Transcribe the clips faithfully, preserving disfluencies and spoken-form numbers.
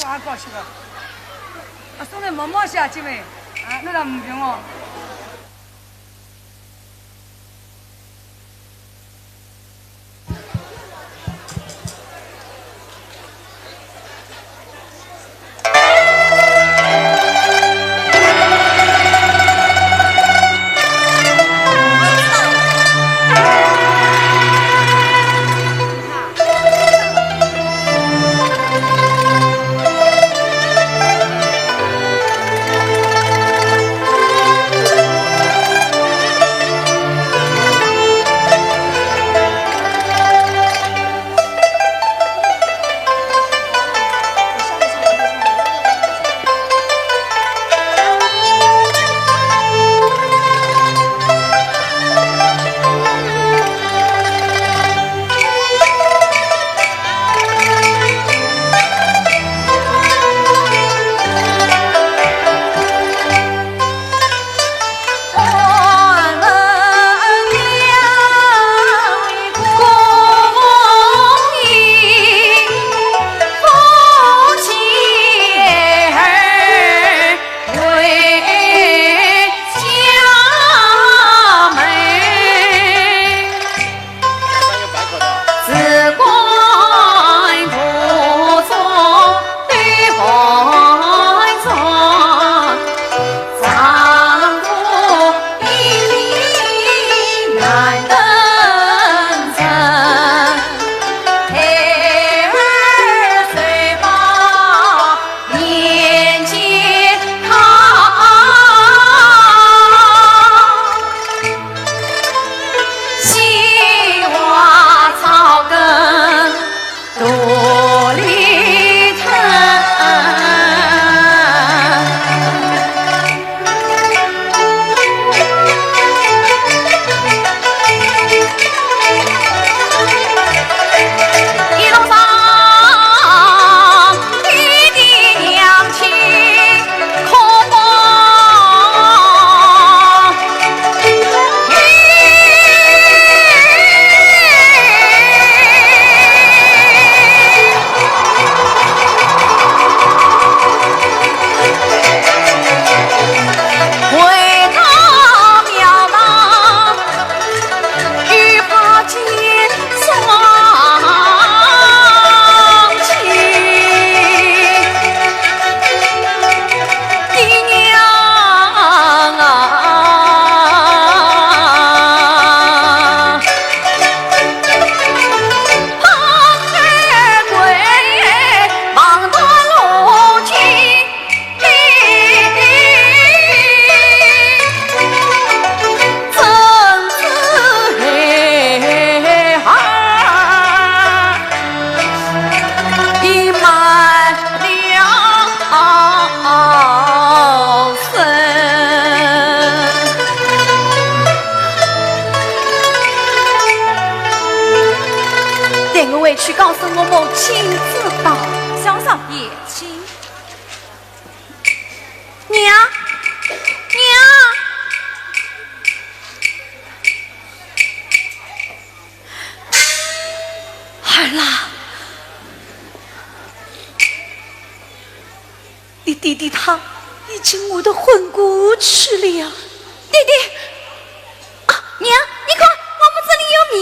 啊，高兴个。啊，送来毛毛鞋，姐妹。啊，那个没用哦。 待我回去告诉我母亲知道。小少爷，请。娘，娘。 儿啊，你爹爹他已经饿得昏过去了。爹爹，啊，娘，你看，我们这里有米。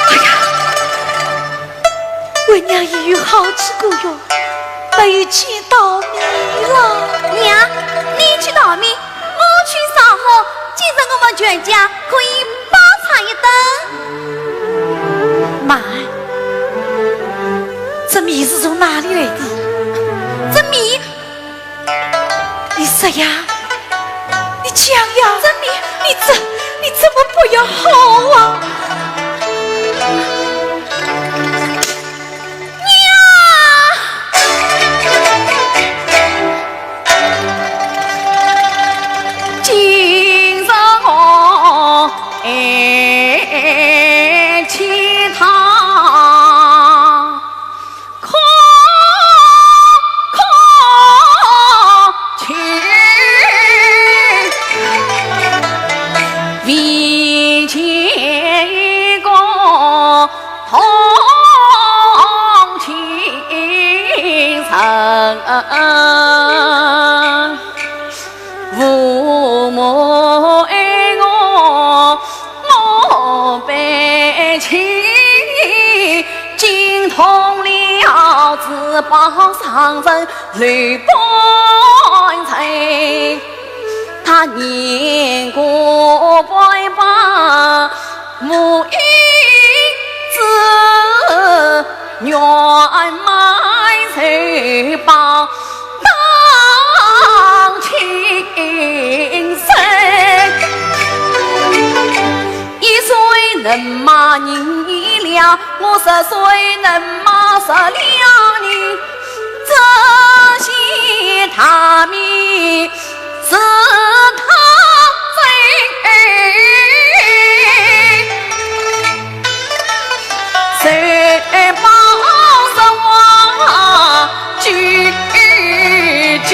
哎呀，为娘已有好几个月没有见稻米了。娘，你去稻米，我去烧火，今日我们全家可以饱餐一顿。慢，这米是从哪里来的？这米 你说呀，你讲呀，这米，你这，你怎么不要好啊？娘！今日我爱听他。 空，空去，未见报上人刘半才，他年过半百，无一子，圆满寿报当亲生。一岁能卖二两，我十岁能卖十两银，这些大米是他分。谁报是我句句真。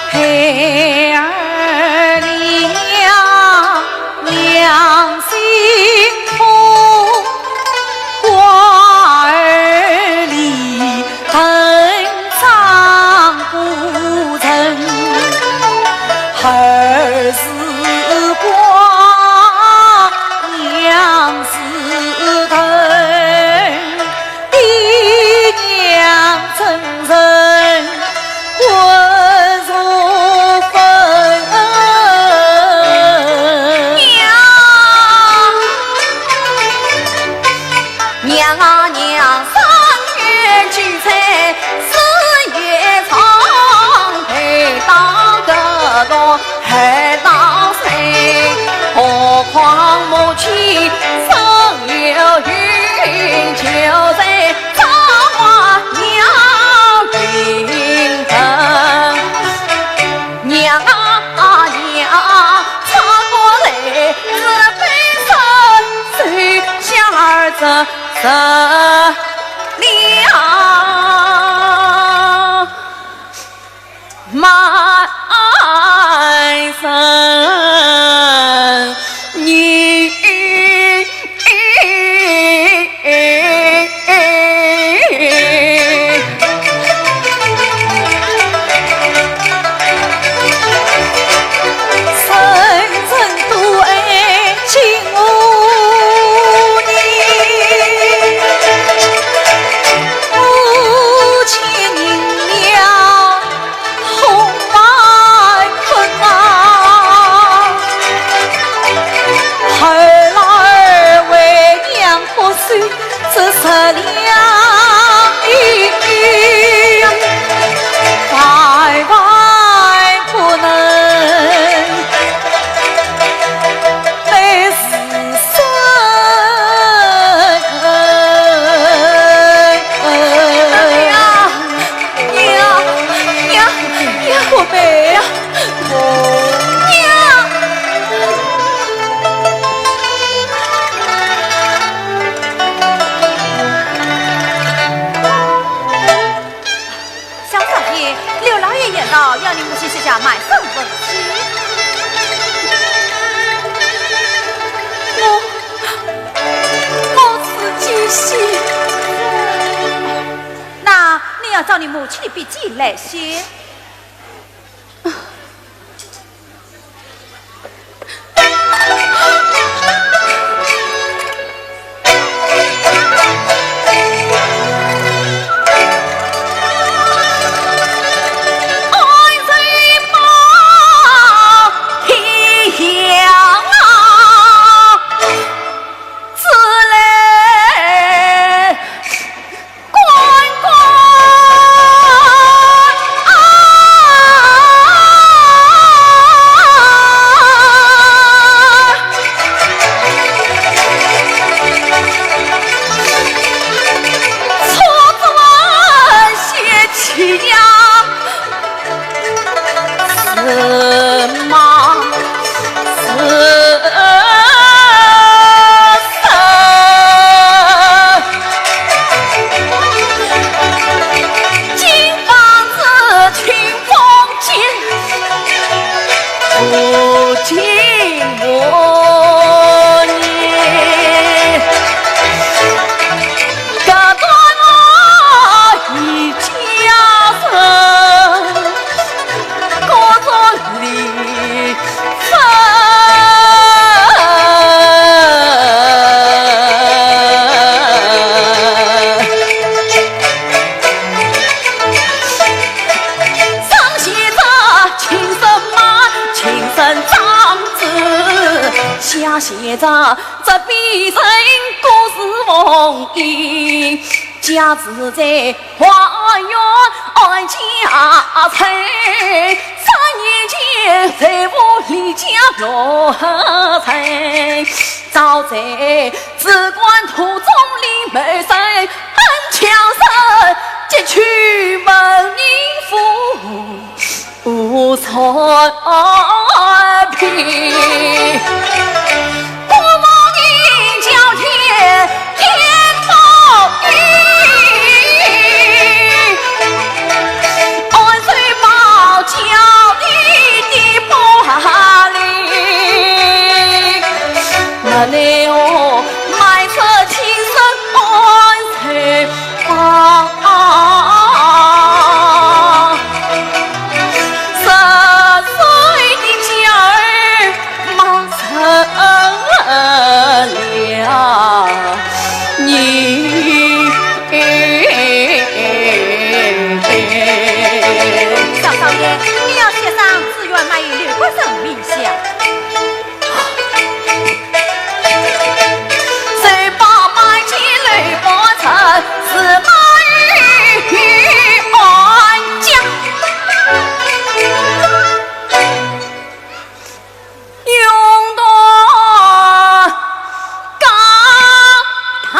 孩儿两心痛，寡儿离恨掌不成。儿是寡，娘是疼，爹娘怎忍 不如分。娘，娘啊娘，三月聚财，四月唱，陪到个个 害到谁？何况母亲手有余，就在这花娘临盆。娘啊娘，擦干泪，只悲声，手下儿子死了。 满身泥。深深多爱敬我你，母亲人了 红满盆啊，孩儿为娘不休，只是两意，万万不能。 乃是生。娘，娘，娘，娘，我妹呀，娘。 想昨夜，刘老爷言道要你母亲膝下卖身为契。我，我自己写。那你要找你母亲的笔迹来写。 关关啊，现在这边人各是奉迎，家住在花园安家村，三年前在屋里家落成，早在子官途中里谋生，很巧手，急去问你父 无产品。国王你叫天，天不应，安睡宝叫你的不灵。那奈何满室青山安睡宝。 十岁的娇儿没人了你。少少爷，你要写上只愿没有刘国珍名下。 谁把满街来把人，是满与安家。用到高堂。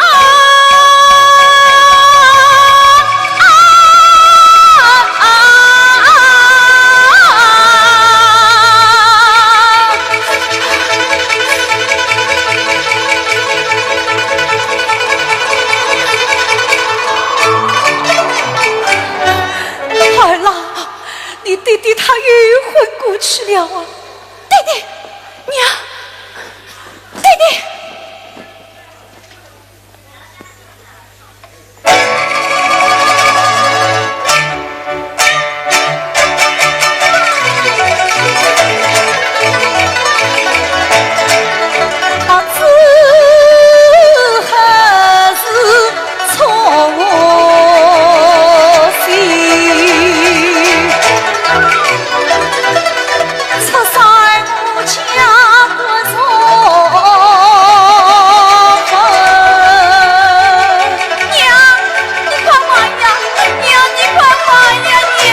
儿啊，你爹爹他又昏过去了啊！爹爹，娘，爹爹。娘，你快快呀，娘，你快快呀，娘。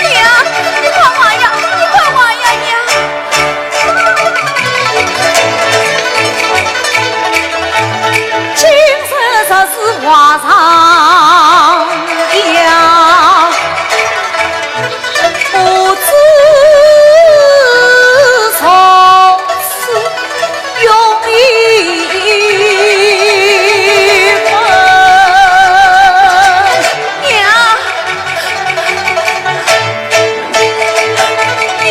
娘，你快快呀，你快快呀，娘！ 今日若是皇上呀，不知从此容易分。娘，娘。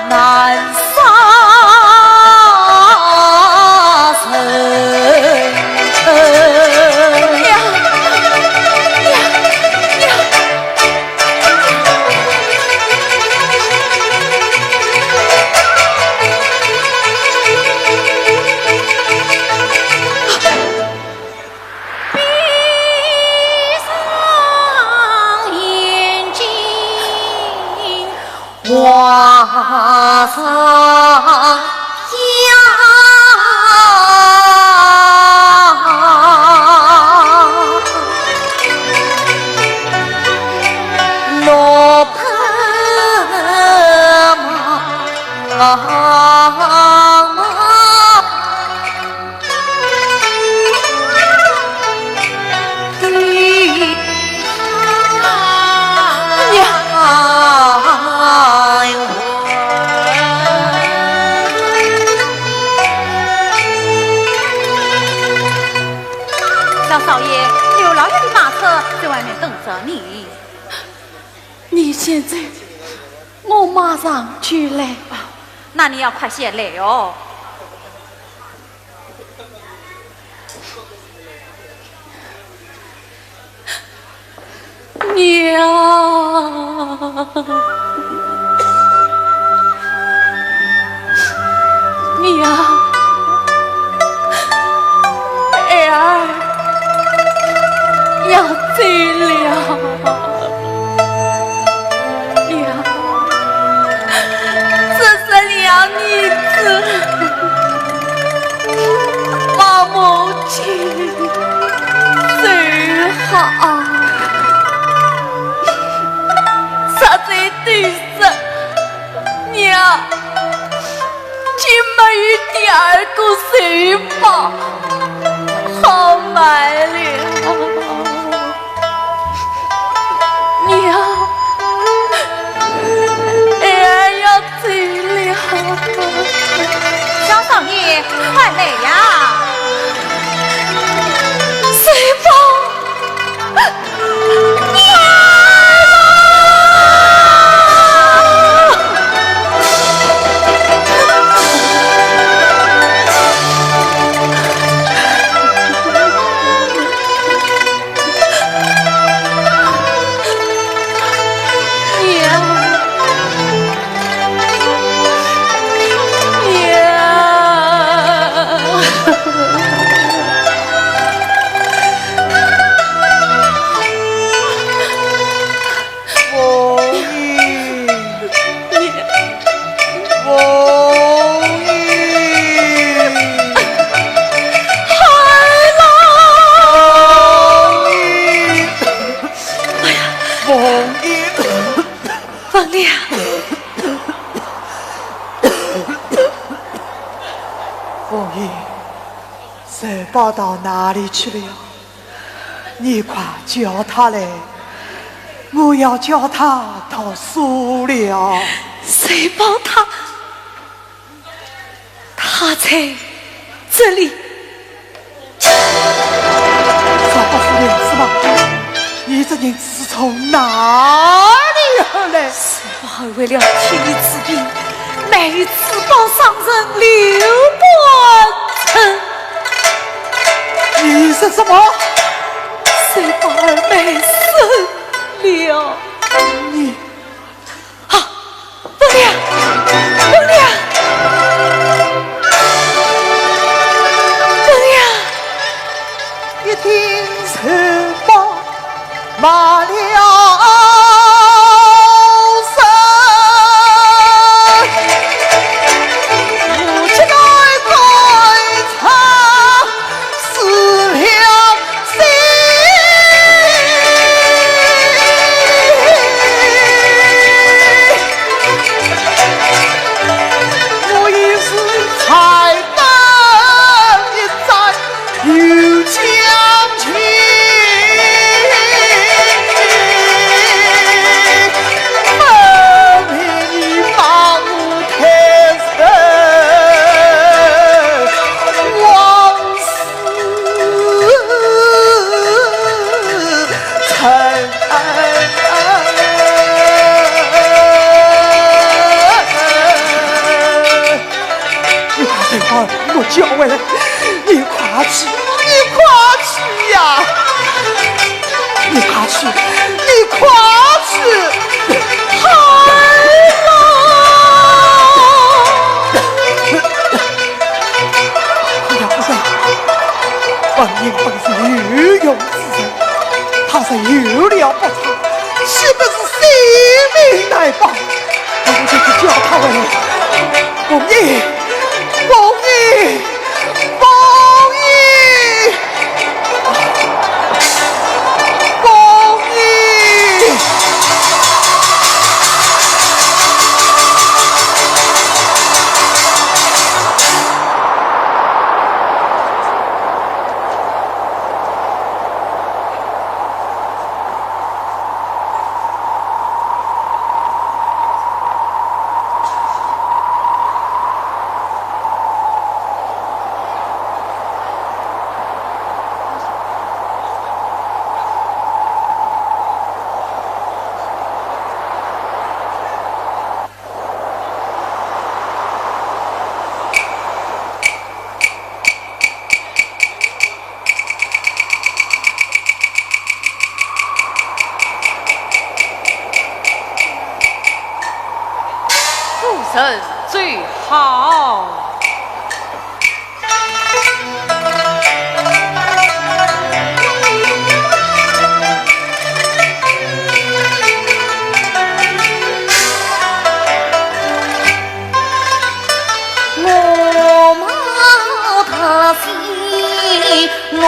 难杀人。娘，娘，娘。闭上眼睛。皇上呀！少爷，有老爷的马车在外面等着你。你先走，我马上就来。那你要快些来哦。 娘，娘，儿儿要走了。娘，这是两日子，望母 亲，最好。实在对着娘，竟没有第二个人吧，好卖了。 娘，儿儿要走了。小少爷，快来呀！水宝，娘！ 凤英，凤英，孩儿。凤英，凤英。凤娘。凤英，水宝到哪里去了？ 你快叫他来，我要叫他读书了。水宝他，他在这里。少保夫人，是吗？你这人是从哪里而来？水宝为了替你治病，卖了珠宝商人刘伯承。 你说什么？水宝儿卖身了。你……啊，凤娘，凤娘，凤娘！一听水宝 卖了身，母亲来观察，死了心。我也是才 等一站又将军，分明你把我推身往死城。 你快点把我叫回来，你快去，你快去呀！你快去，你快去！孩儿！不要，不要，王英本是有用之人，他若有了不测，岂不是性命难保？ 我就去叫他回来。凤英，凤英，凤英，凤英！人最好。我冒大喜，我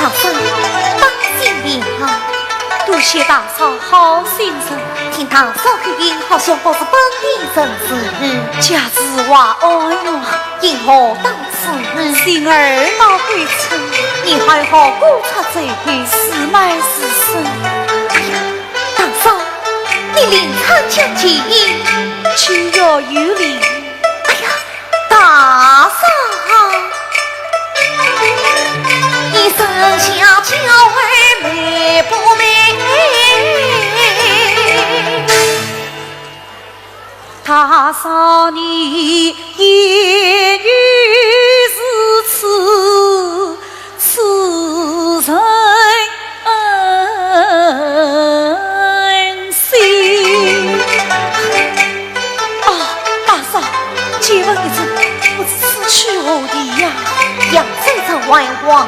大嫂，当心点啊！多谢大嫂好心人。听大嫂口音，好像不是本地人士。嗯，家住华安哟。因何到此？嗯，幸而到贵村。你还好过出这个？是乃是甚。哎呀，大嫂，你临窗讲情，岂有有理。哎呀，大嫂，你生下娇儿美不美？大嫂，你言语如此， 刺人心。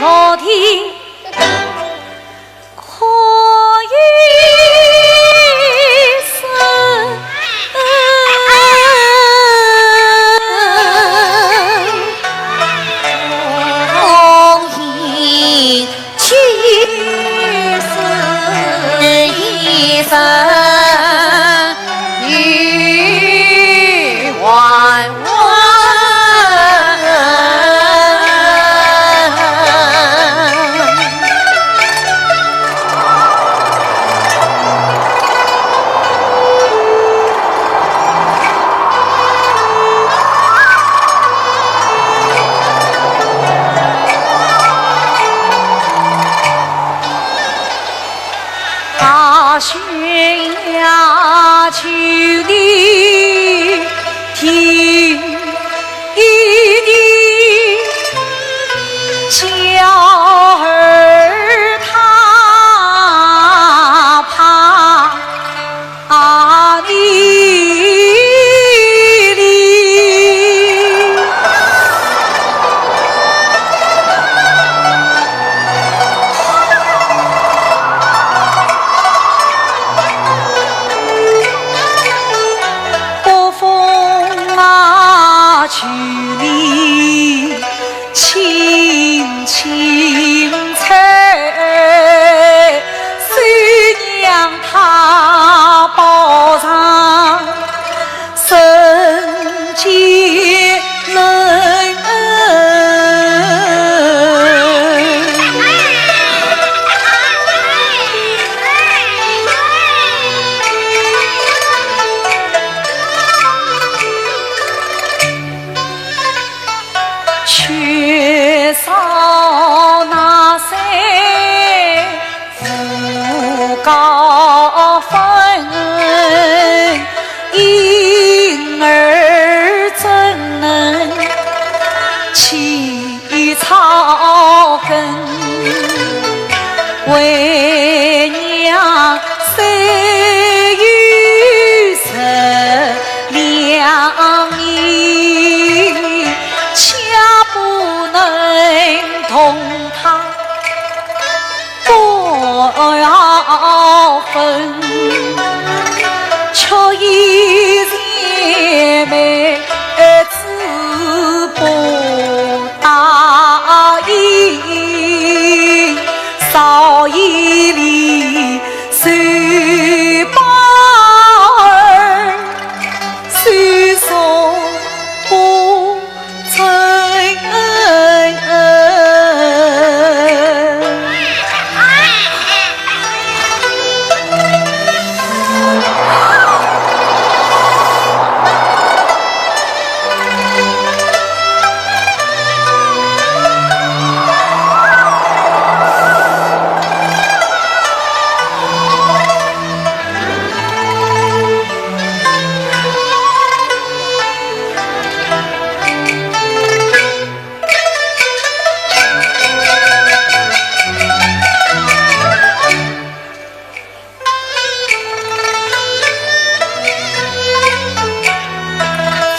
老天可有声。啊，求你听一听，叫儿他怕啊你哩。 北风啊，求你轻轻吹，谁让他包上 人间冷。缺少那些 无高分，因而怎能起草根？为娘虽有十两银，却不能同他 不要分，却以前妹子不答应，少一粒水宝儿，虽说不 承恩。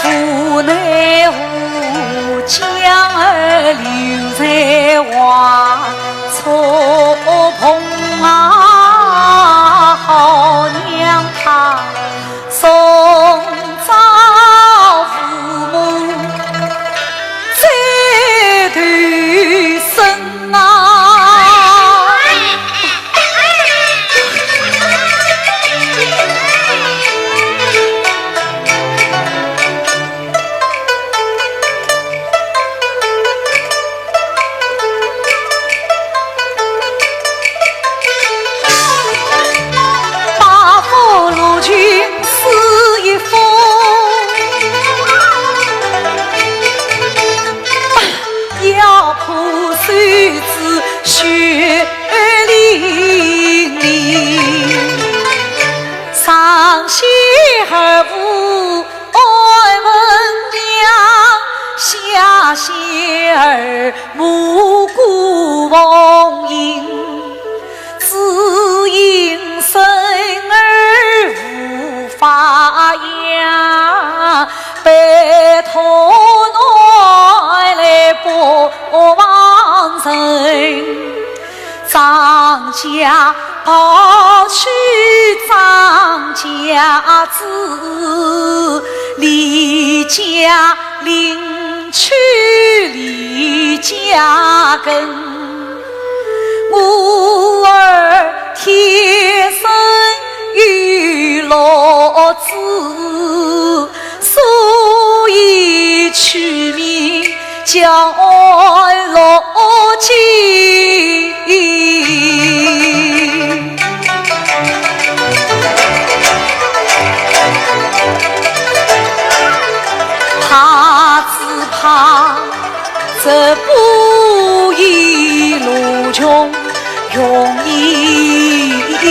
无奈何，将儿留在外，错碰啊，好让他 重遭父母再投生啊。八方罗裙湿一风，要破手指血淋淋。上仙而无 爱文娘，下仙而目顾逢迎，只因生而无发芽，拜托侬来帮帮忙。 张家刨去张家子，李家另取李家根。我儿天生有箩子， 所以取名叫罗巾。怕只怕这布衣罗裙容易断。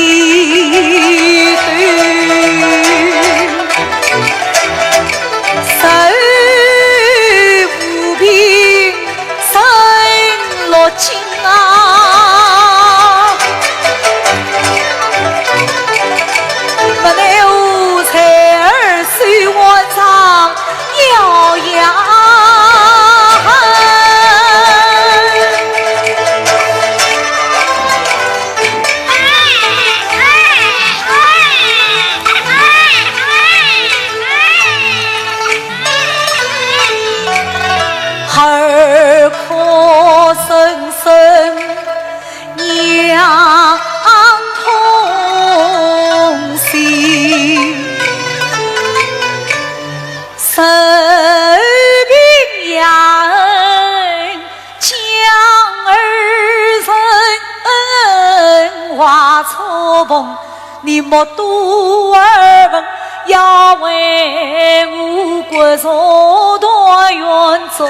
莫多耳闻，要为吾国寿团圆做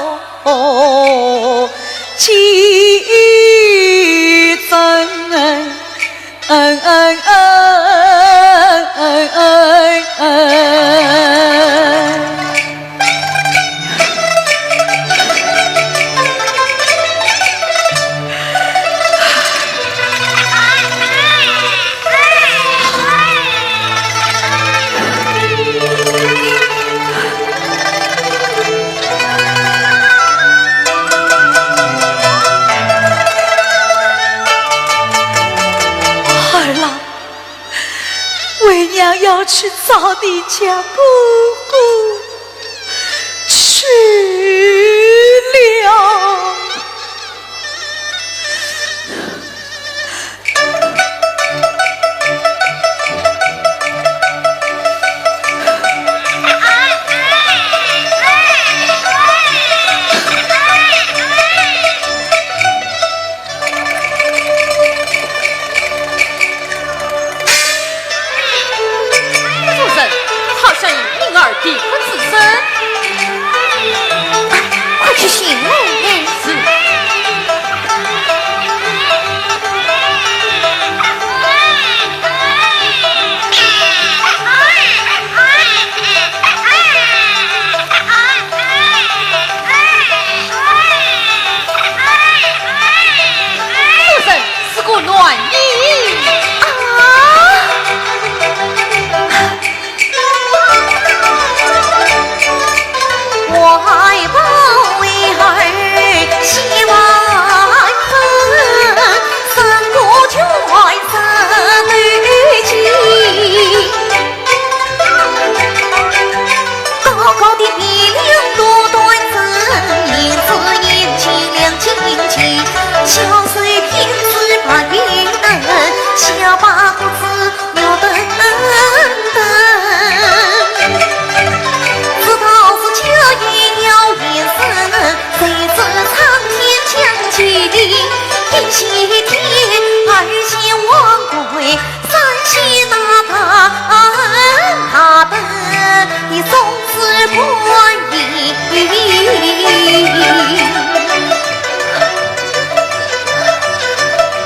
见证。儿啊，为娘要去找你家哥哥去了。 夫人，好像有婴儿啼哭之声。快去寻啊！是。夫人， 是个男婴。啊！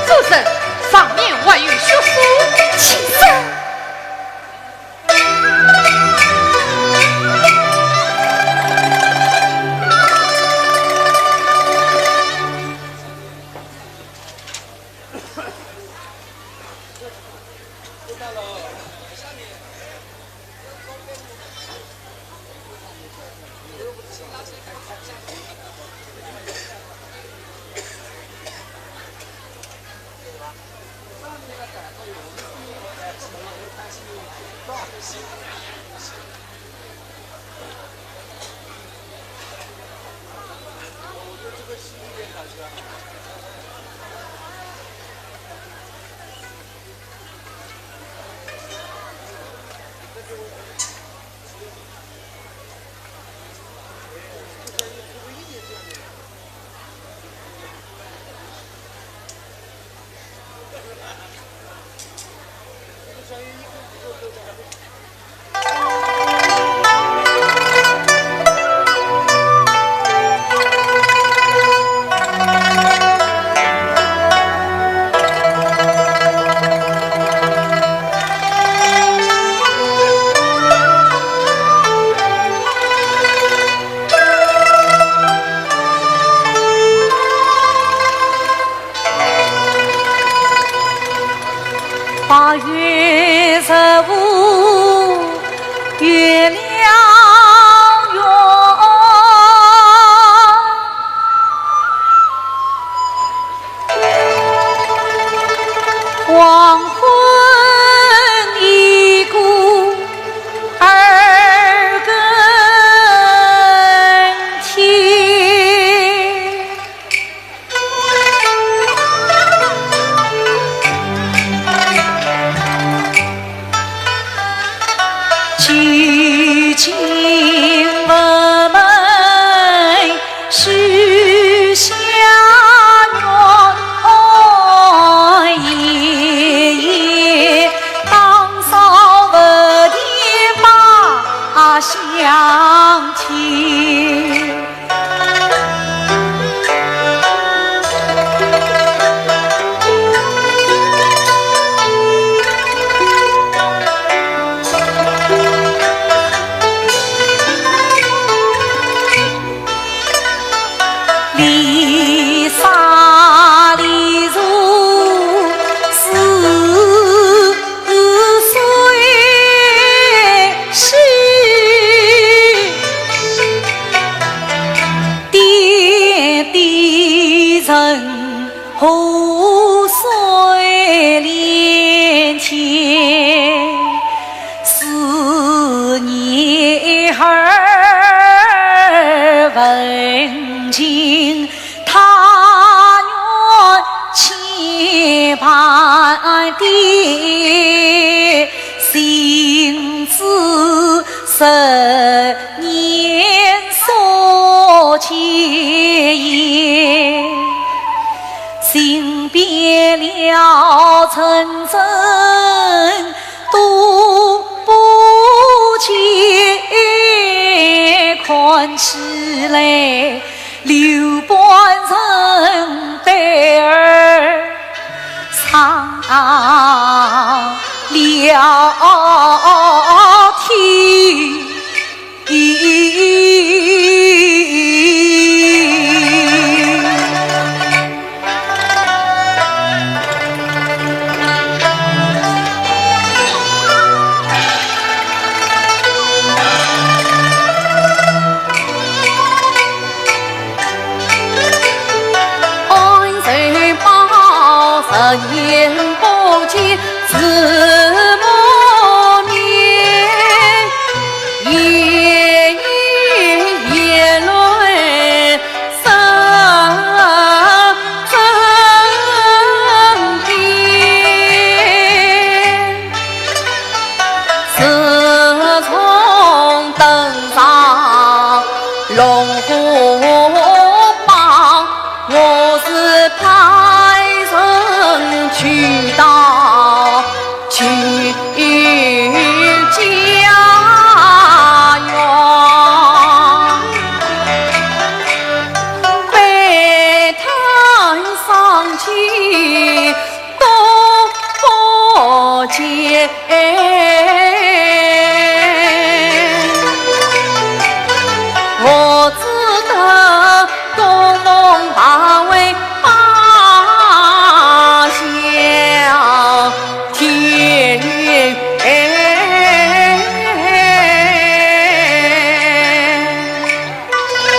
夫人，上面还有血书。起身。人人都不见，看起来刘半人对儿上了天。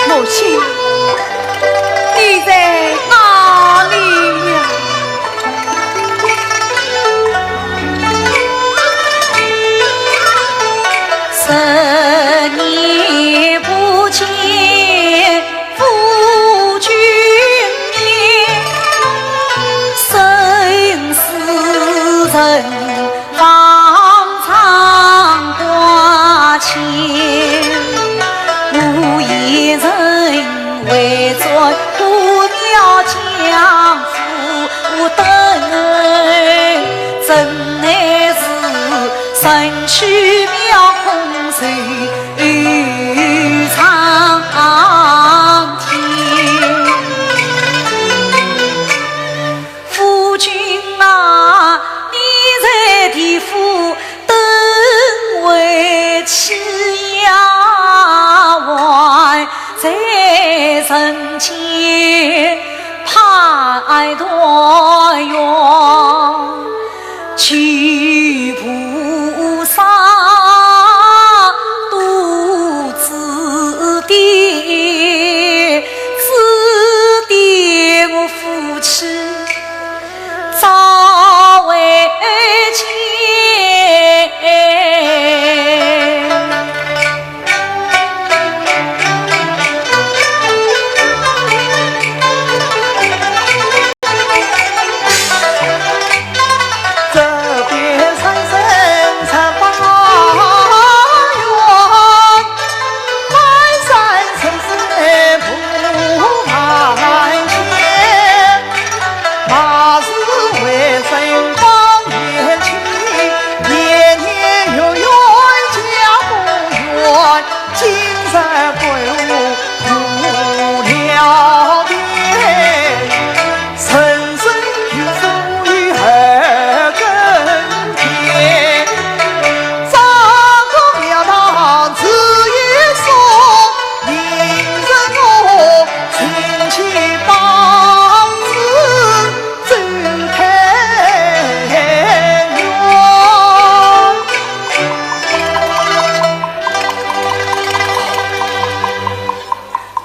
母亲，你在哪里呀？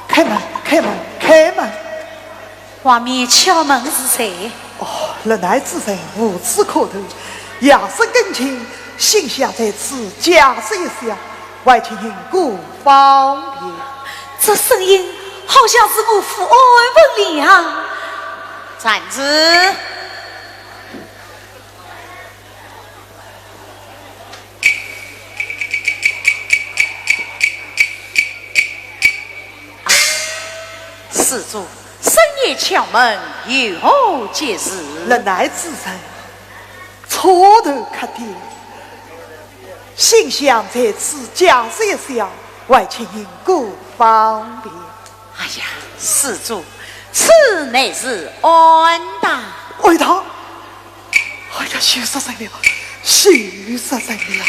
开门，开门，开门！外面敲门是谁？哦，勒乃知县无处可逃，夜深更静，心下在此假说一下，还请您过方便。这声音好像是我父安文良。站住！ 施主，深夜敲门，有何急事？勒乃知县，破头客店，信箱在此，家事一小，还请您过方便。哎呀，施主，此乃是安搭。安搭？哎呀，羞煞人了，羞煞人了。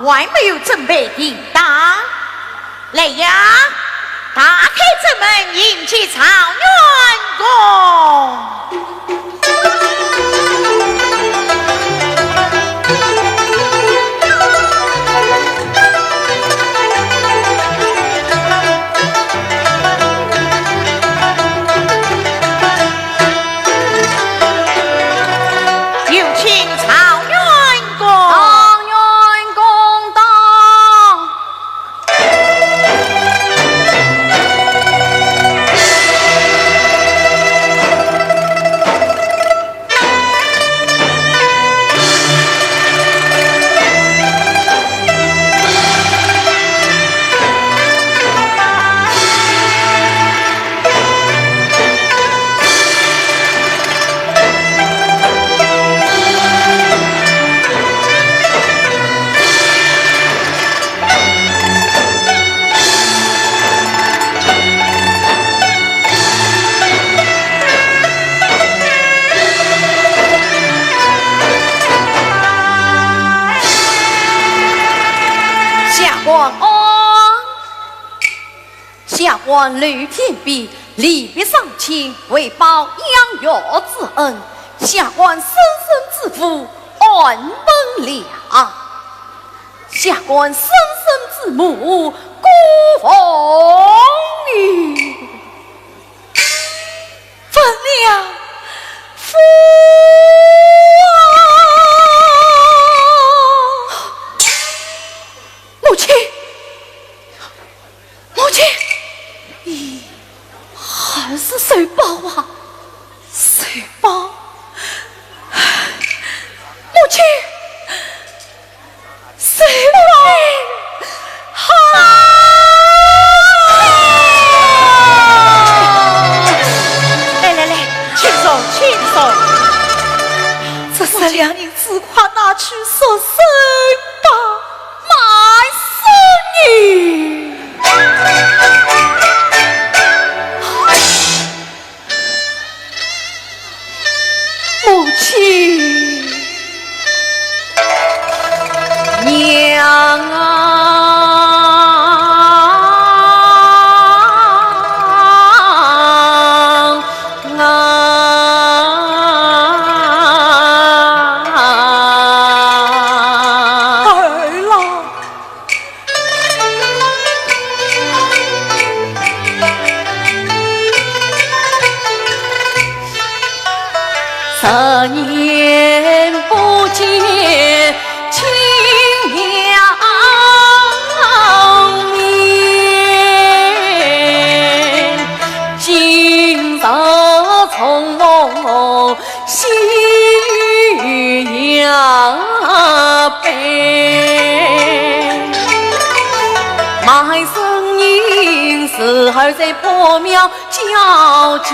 还没有准备停当。来呀，打开正门，迎接状元公。有请状元 状元公到。 下官哦。 下官刘天比，离别双亲，为报养育之恩，下官生身之父安文良。下官生身之母顾凤仪。文良父啊！母亲！ 母亲，咦，还是寿宝啊，寿宝，母亲，寿宝，啊！来来来，请坐，请坐。这十两银子快拿去赎身吧。 卖身人。母亲。娘啊！ 啊，儿啊！儿啦！十年不见 亲娘面，今日重逢喜与悲。卖身人时而在破庙 交接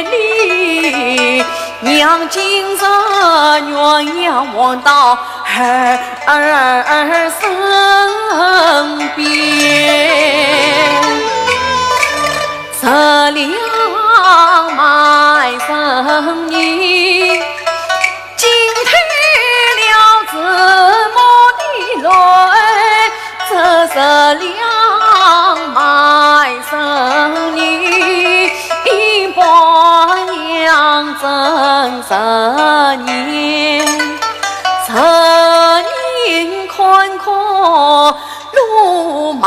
礼，娘今日鸳鸯还到儿儿身边。十两卖身银， 浸透了慈母的泪，这十两卖身银，一半养尊十年，十年坎坷 路漫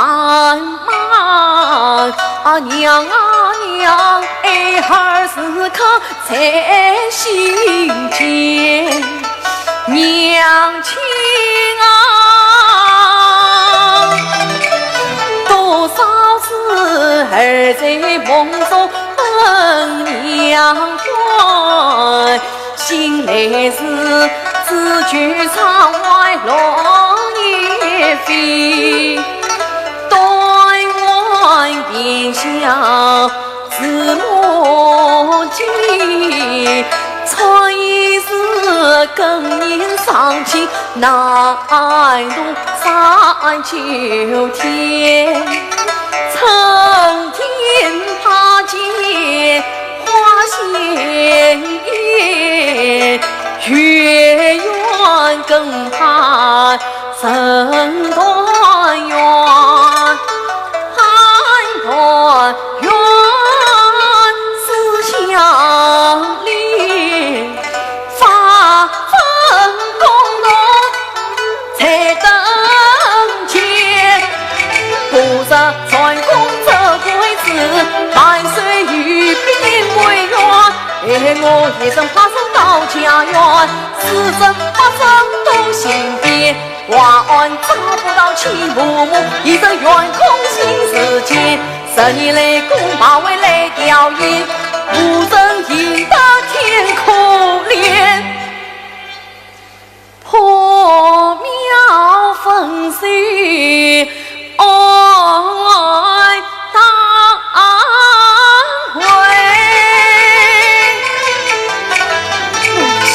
漫，啊，娘啊娘，孩儿时刻在心间。娘亲啊，多少次儿在梦中问娘还， 醒来时，只觉窗外落叶飞，断岸边相思莫及。穿衣时更念双亲，难度三秋天。春天怕见 花谢叶，月圆更盼人我是专攻这鬼子，万岁御笔为愿，哎，我一生怕生到家园，四十八生都行遍，华安找不到秦嬷嬷，一生圆空心事间，十年来功报为来吊唁，无人应得天可怜。 破庙分尸，哀悼会。母亲，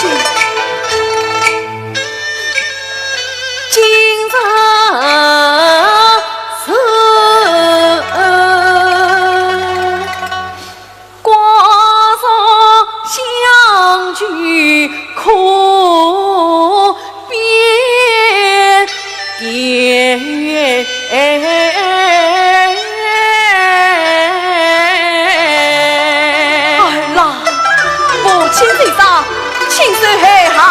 今日是 挂上香具可别点。哎啦，母亲在上，请受孩儿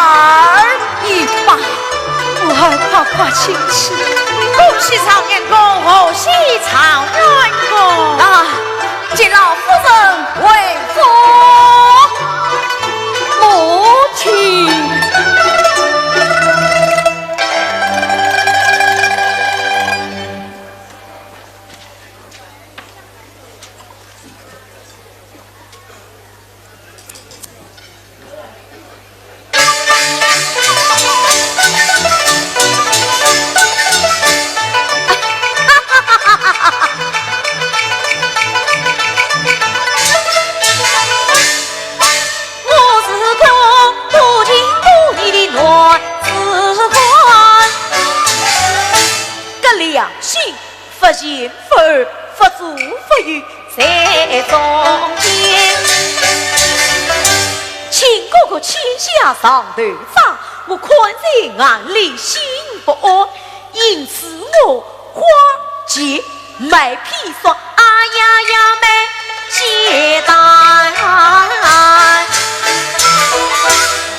一拜。我儿快快请起。恭喜状元公，贺喜状元公。啊， 敬老夫人回府。母亲。我是个多情多义的男子汉，搿良心 勿贤勿恶，勿左勿右在中间。秦哥哥膝下上头扎，我看在眼里心不安，因此我花钱买砒霜，哎呀呀，买鸡蛋。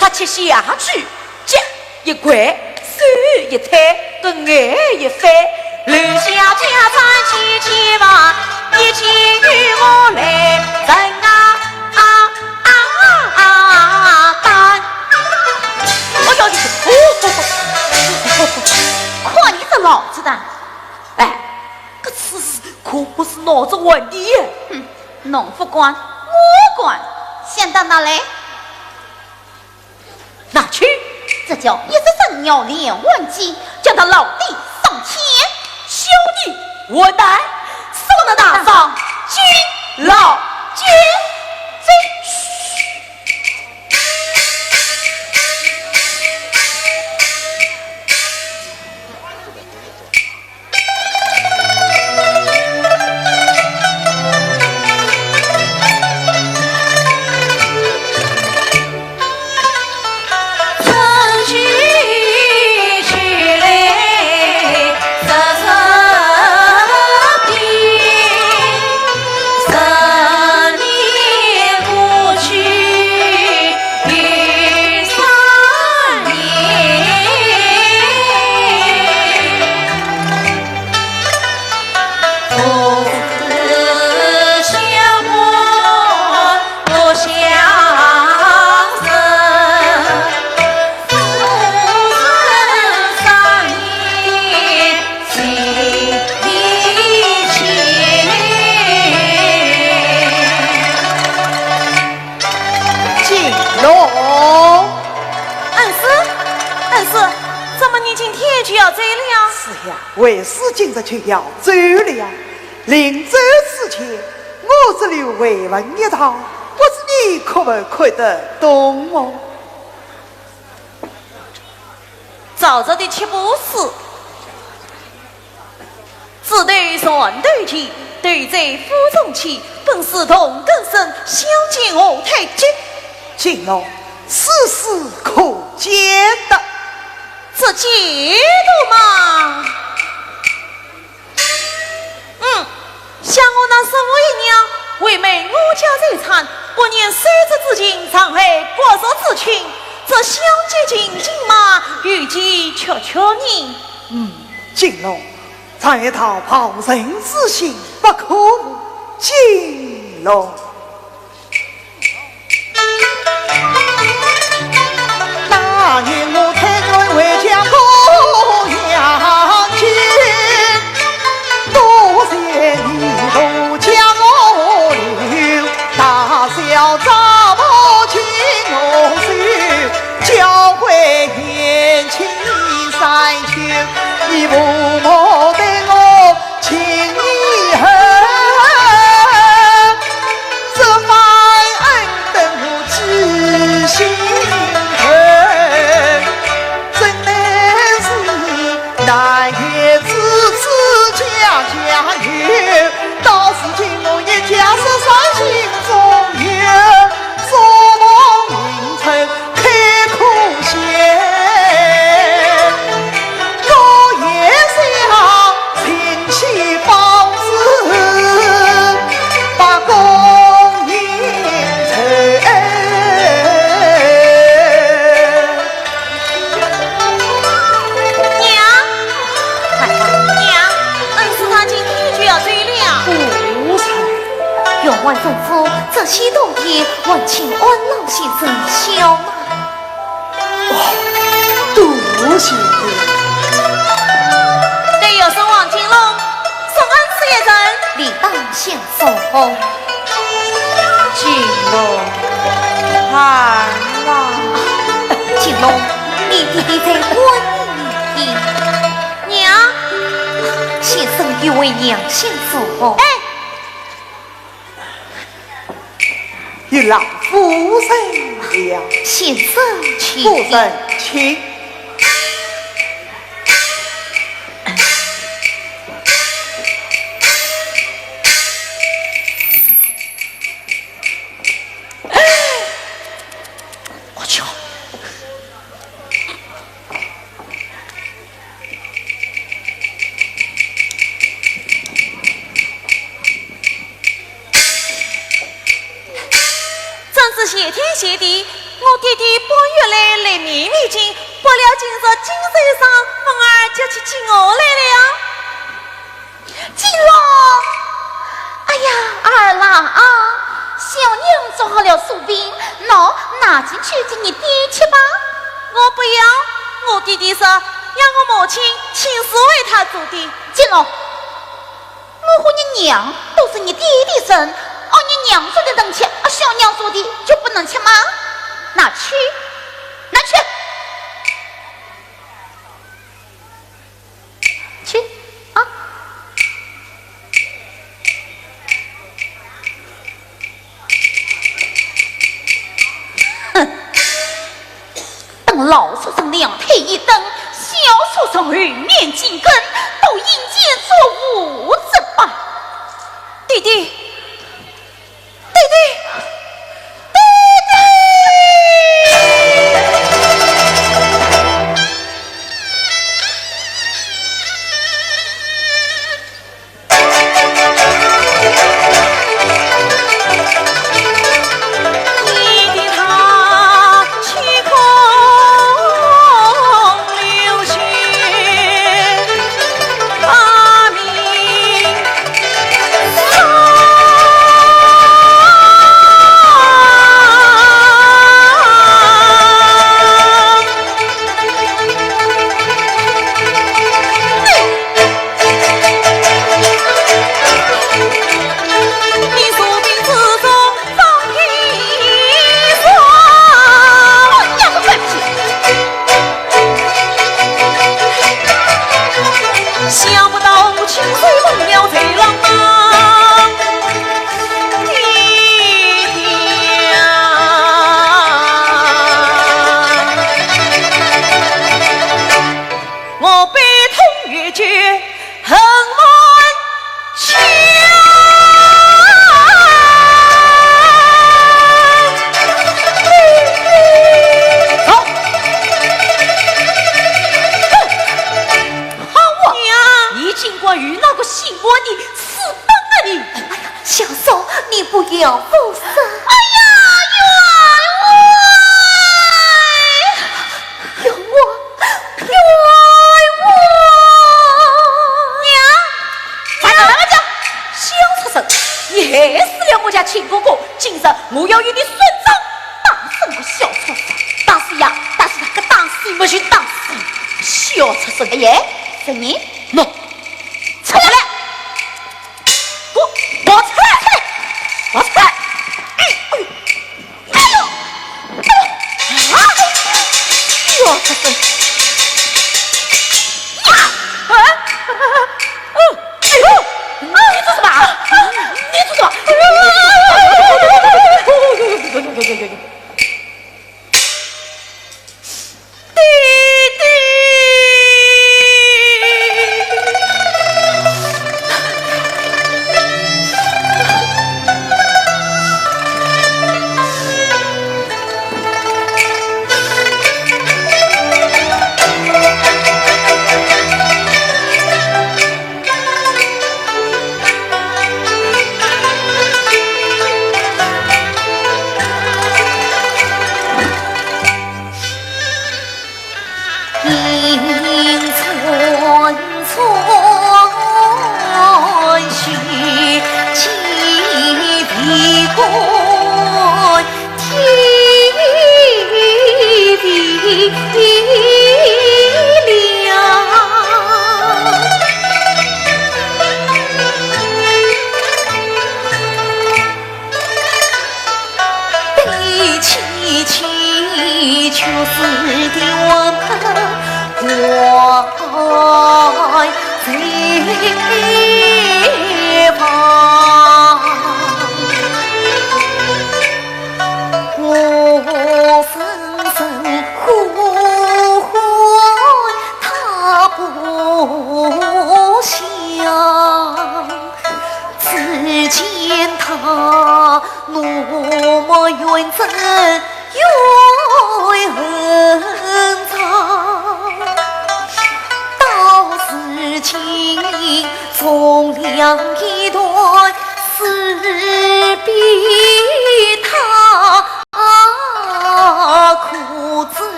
他吃下去， 脚一拐，手一推，个眼一翻，留下家产千千万，一切由我来承啊啊啊啊担。哎呀，哦，看你这脑子的，哎，搿次是可不是脑子问题耶。哼，侬勿管，我管，先到哪来？ 拿去。这叫一只生咬连环计，叫他牢底上天。小弟，混蛋，送到堂上，监牢监禁。金龙。恩师，恩师，怎么你今天就要走了呀？是呀，为师今日就要走了呀。临走之前，我只留遗文一道，不知你可不看得懂哦？ 赵哲的七步诗，子对船头前，对在府中前，本是同根生，相煎何太急。金龙，此事可见得？这见得嘛。 嗯，像我那叔父一样，为妹我家财产，不念守节之情，常害国贼之亲，这相煎情情嘛，有几确确呢？嗯，金龙，常言道，旁人之心不可无。金龙。那年我推官回家过阳间，多谢你渡江河流，大小杂毛尽我收，交回年轻三秋，你父母对我情意厚，这番恩德我记心头。真乃是男儿志志家家有，到如今我一家失散心中有，做梦明春开科县，高爷想请起包子，把功名酬。娘，娘，恩师他今天就要走了。不成。员外吩咐，这些冬天还请安老先生小马。哦，多谢。对学生王金龙送恩师一程，理当相送。金龙，看啦。金龙，你爹爹在问你。娘。先生有为娘相送。哎。 有劳夫人了。先生请。夫人请。我去。 真是谢天谢地，我爹爹半月来来面面见，不料今日金山上风儿就去见我来了。金龙，哎呀，儿啦啊，小娘做好了酥饼，喏，拿进去给你爹吃吧。我不要，我爹爹说要我母亲亲自为他做的。金龙， 我和你娘都是你爹的人，按你娘做的能吃，啊，小娘做的就不能吃吗？拿去，拿去，去啊！ 哼，等老畜生两腿一蹬，小畜生后面紧跟，都阴间作恶者吧。爹爹，爹爹，爹爹！ 想不到我亲手蒙了贼郎啊！爹爹啊！ 我悲痛欲绝，恨万千。好，好啊！娘，你竟敢与那个姓关的私奔啊你！哎呀，小叔，你不要胡说。哎呀，冤枉！ 冤枉，冤枉！娘，你害死了我家亲哥哥，今日我要与你算账！打死我小畜生！打死呀，打死他，个打死么就打死！小畜生！哎呀，人呢？喏，出来！给我跑出来！跑出来！哎，哎呦！ 哎呦！哎呦！啊！哎呦！这是，呀！啊！啊！啊！啊！哎呦！啊！你做什么？啊！你做什么？哎呦！哎呦！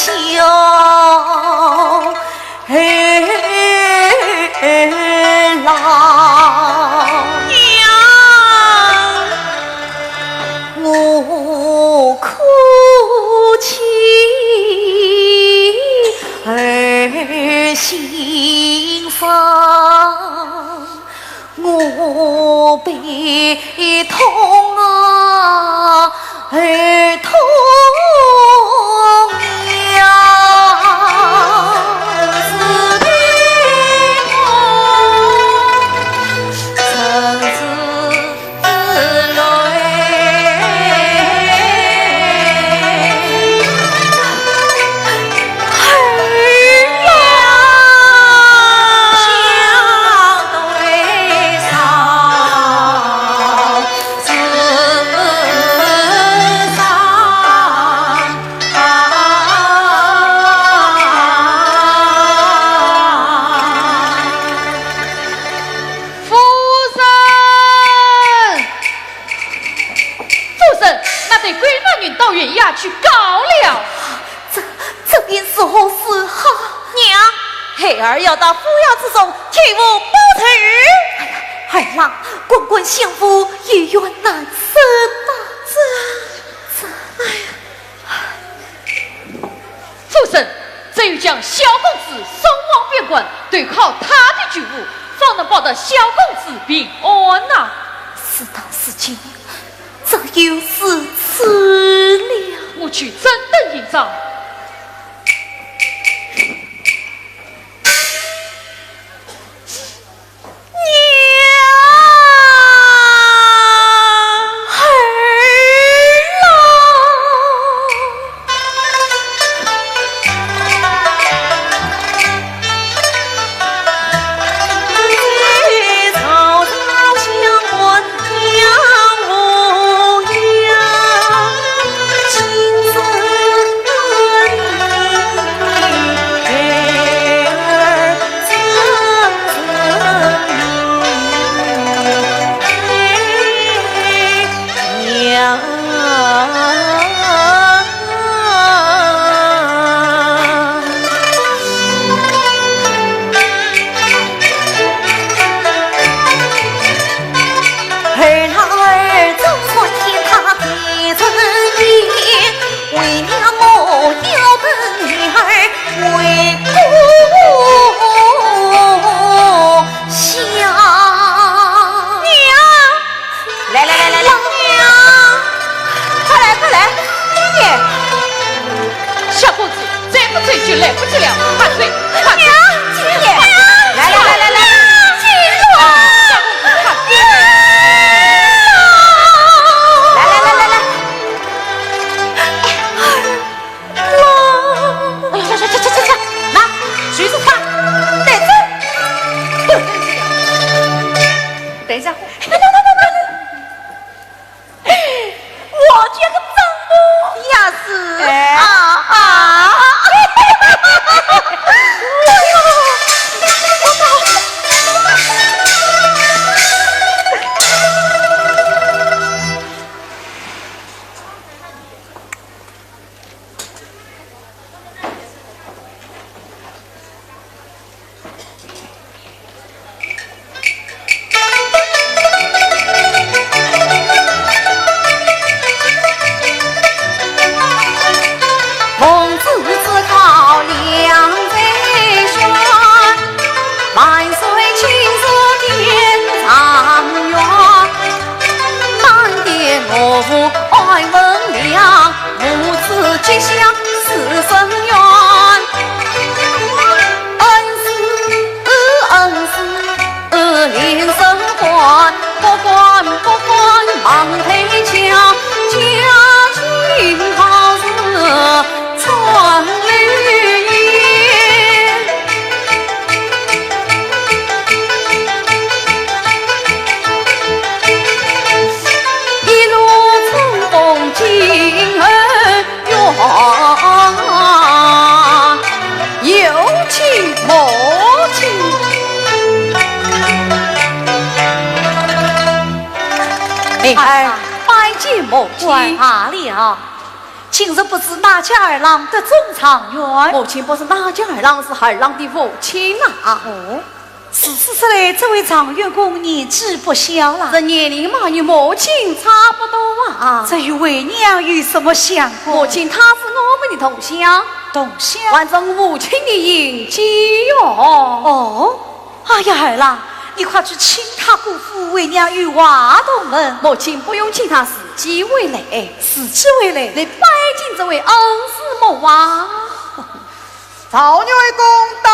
哎呦！哎呦！哎呦！ 夫人，那对鬼男人到县衙去告了。这，这便如何是好？娘，孩儿要到府衙之中替父报仇。哎呀，儿啊，官官相护，有冤难伸呐。这，这，哎呀。 夫人，只有将萧公子送往边关，投靠他的主簿，方能保得萧公子平安呐。事到如今，只有如此了。我去整顿行装。 娘。我这个丈夫也是哎啊啊！有请母亲。哎，拜见母亲。晚罢了。今日不知哪家二郎得中状元？母亲，不是哪家二郎，是二郎的父亲呐。哦， 如此说来，这位状元公年纪不小了。这年龄嘛，与母亲差不多啊。这与为娘有什么相关？母亲，他是我们的同乡。同乡？还是父亲的姻亲哟。哦，哎呀，儿啦，你快去请他过府，为娘有话同问。母亲，不用请他，自己会来。自己会来？来拜见这位恩师母啊。 状元公到。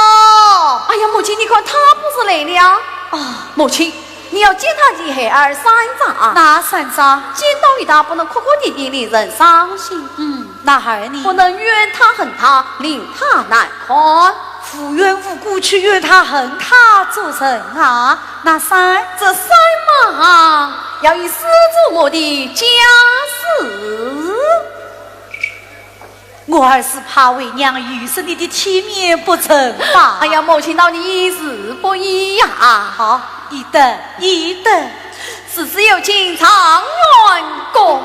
哎呀，母亲，你看他不是来了？啊，母亲，你要见他的孩儿三桩啊。哪三桩？见到一大不能哭哭啼啼，令人伤心。嗯，那二呢？不能怨他恨他，令他难堪。无缘无故去怨他恨他做甚啊？那三？这三嘛，要以师祖母的家事。 我儿是怕为娘有失你的体面不成吧？哎呀，母亲，道理也是不一样啊。好，已得，已得。如此有请状元公。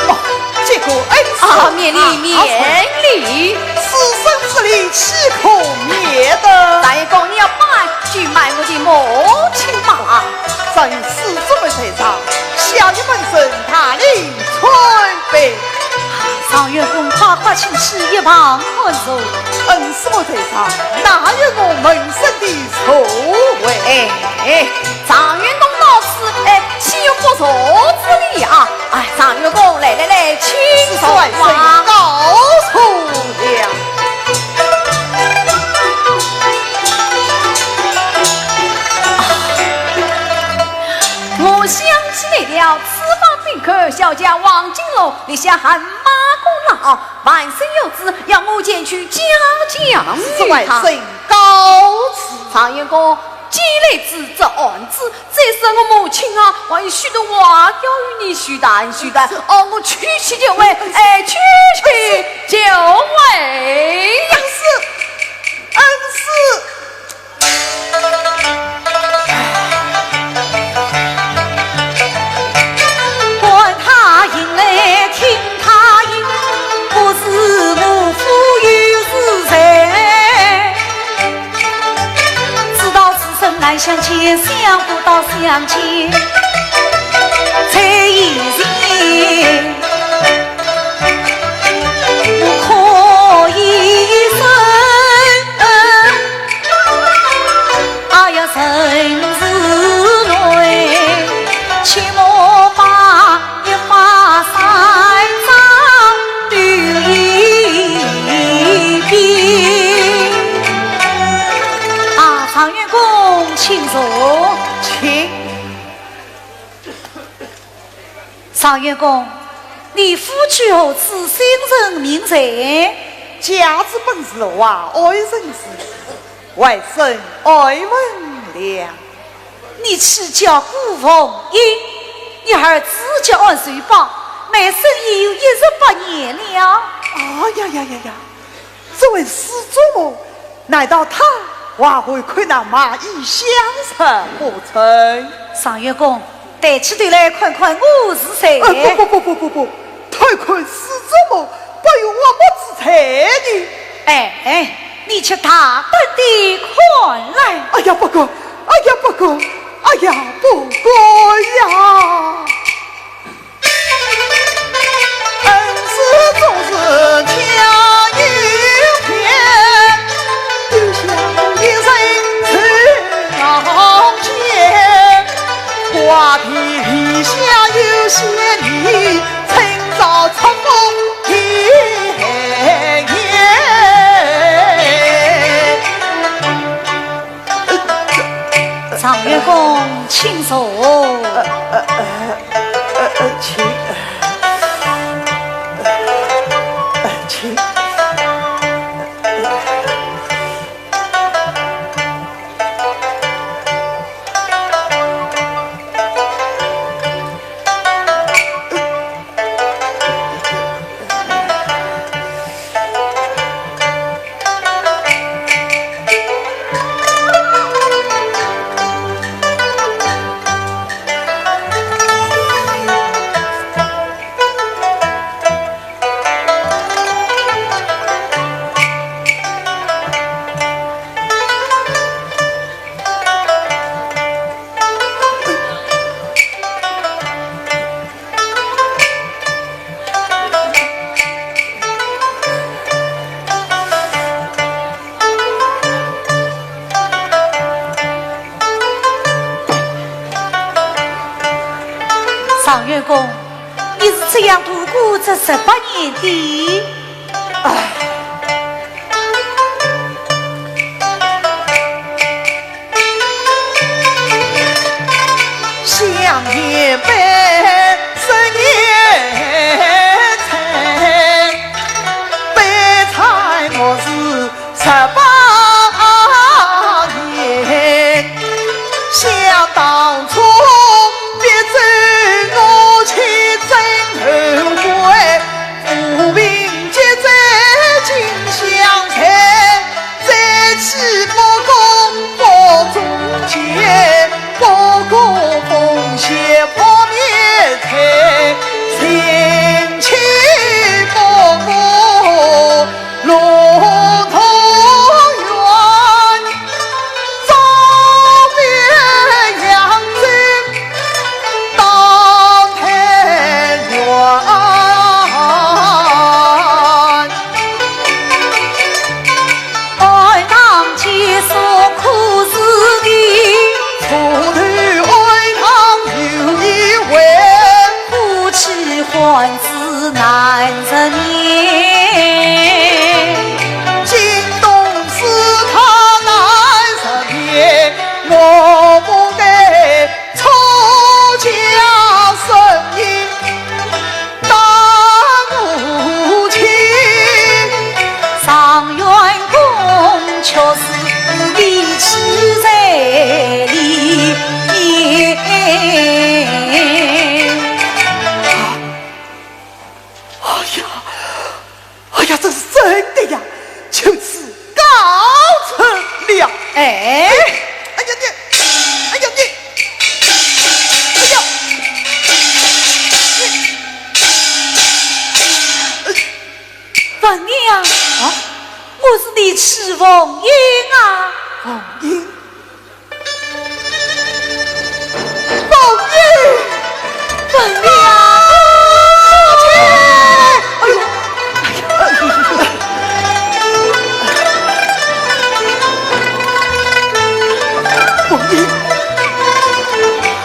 哦，这个恩师啊，免礼，免礼。师生之礼，岂可免得？状元公，你要拜就拜我的母亲吧。正是这么才上，下一门神大礼参拜。状元公，快快请起一旁看座。恩师在上，哪有我门生的座位？哎，状元公到此，哎，岂有不坐之理啊？哎，状元公，来来来，请坐啊。是，外甥告坐了。我想起来了，此番宾客小姐王金楼，立下汗马功劳，万岁有旨，要我前去嘉奖于她。是，外甥告辞。状元公， 既来之则安之，再说我母亲啊，还有许多话要与你叙谈叙谈。哦，我去去就回，哎，去去就回。恩师，恩师。 管他应来听他应，不是我父又是谁？知道此生难相见，想不到相见在眼前。 我可以生，哎呀，人是人，切莫把一发三章对一遍。啊，状元公，请请坐。请。状元公，你府居何处，姓甚名谁？家住本寺外，爱人寺，外甥爱文良。你妻叫顾凤英，你儿子叫安寿宝，每生已有一十八年了。哎呀呀呀呀！ 这位施主，难道他还会看那卖艺香人不成？状元公，抬起头来看看我是谁？呃，不不不不不不，偷看施主，不与我母子在呢。哎哎，你且大胆地看来。哎呀，不敢！哎呀，不敢！哎呀，不敢呀！ 恩师总是家有偏，有孝一人成豪杰，寡弟膝下有贤弟，趁早出府天涯。 状元公，请坐。呃呃呃呃呃，请，呃呃请。 状元公，你是怎样度过这十八年的？唉。 想念悲，思念悲，悲惨我是十八年。想当初，别走我情真后悔，浮萍结醉今相随。 再起不共佛中间，不共风雪破灭罪，情期不共路途远，早别扬州 当太原。安唐结束可是你，初投安唐有一回，夫妻还子难成眠。惊动四海难成眠，我不该 出家身影当无情。状元公却是一气在里面。哎呀， 哎呀，这是真的呀，就此告辞了。哎，哎呀你，哎呀你，哎呀，文英啊，啊，我是你妻凤英啊。凤英？ 凤英，凤英啊！哎呦，哎呦，凤英，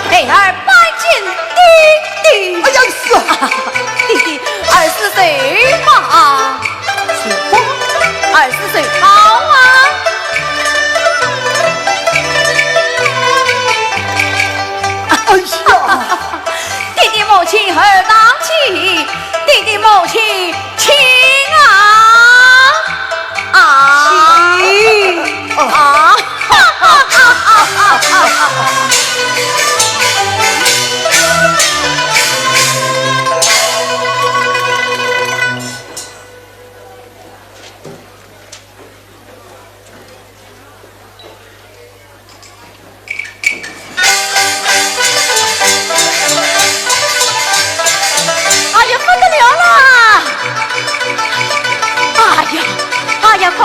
孩儿拜见爹爹。哎呀，是啊。爹爹，儿子谁嘛？谁嘛？儿子谁好啊？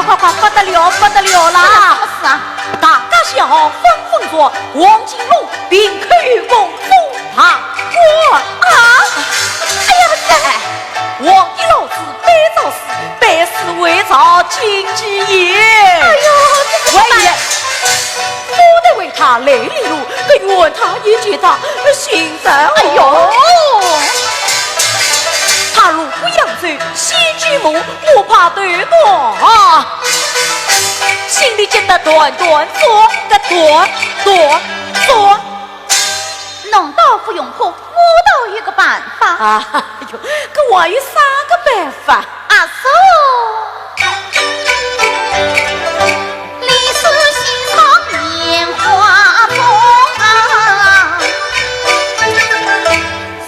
快快，不得了，不得了啦！什么事啊？大街小巷纷纷传，黄金龙并购某府大官。啊！哎呀，哎，皇帝老子办丧事，办事为朝廷之言。哎呦，这怎么办？还有呢， 我得为他来领路，更愿他一见他心上。哎呦，他路过扬州，西直门，我怕头大，心里急得团团转，个团团转。侬倒勿用哭，我倒有个办法。哎呦，搿还有啥个办法？ 阿叔。李氏喜上烟花中啊，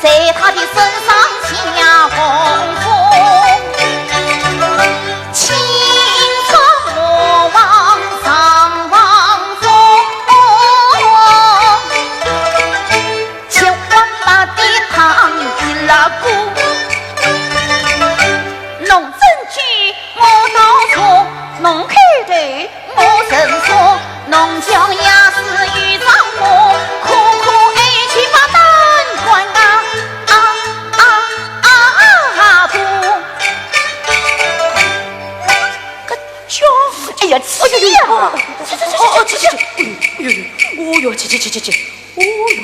在她的身上下红粉，青草莫忘上房中。 吃碗白的汤一拉锅，侬斟酒我倒茶，侬叩头我承茶，侬叫爷是与上我，可可爱去把灯关啊，啊啊啊啊不。哎呀，哎呀，哎呦呦，哦，哦，去去去，哎呦呦，哦哟，去去去去去，哦哟。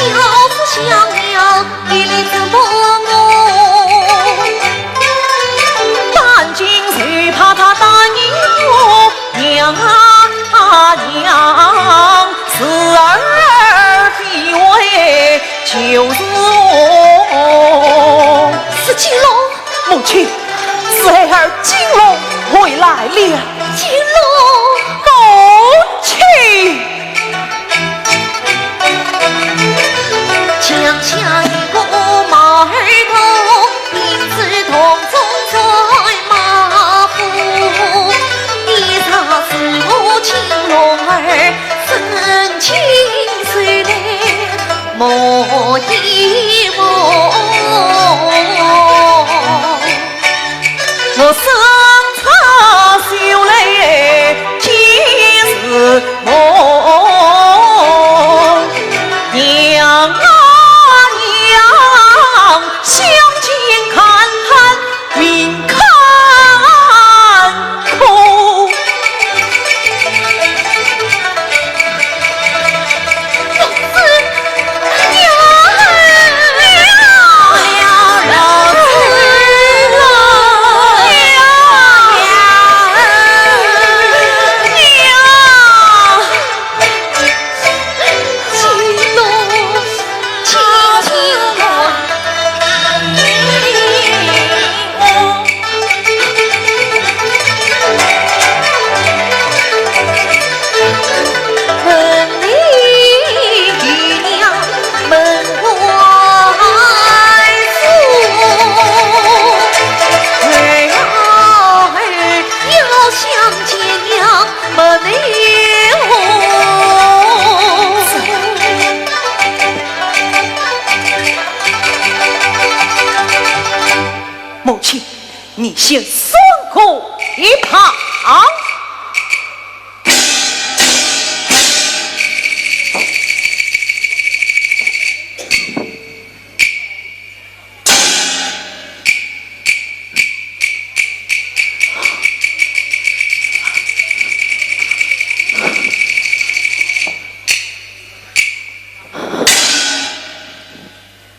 要是想要一粒子不我，半斤就怕他答应我。娘啊娘，是儿非为就是我。是金龙。母亲，是孩儿金龙回来了。金龙。母亲。 我身穿绣鞋几时梦？娘啊娘，相见看看命坎坷。母亲，你先闪过一旁。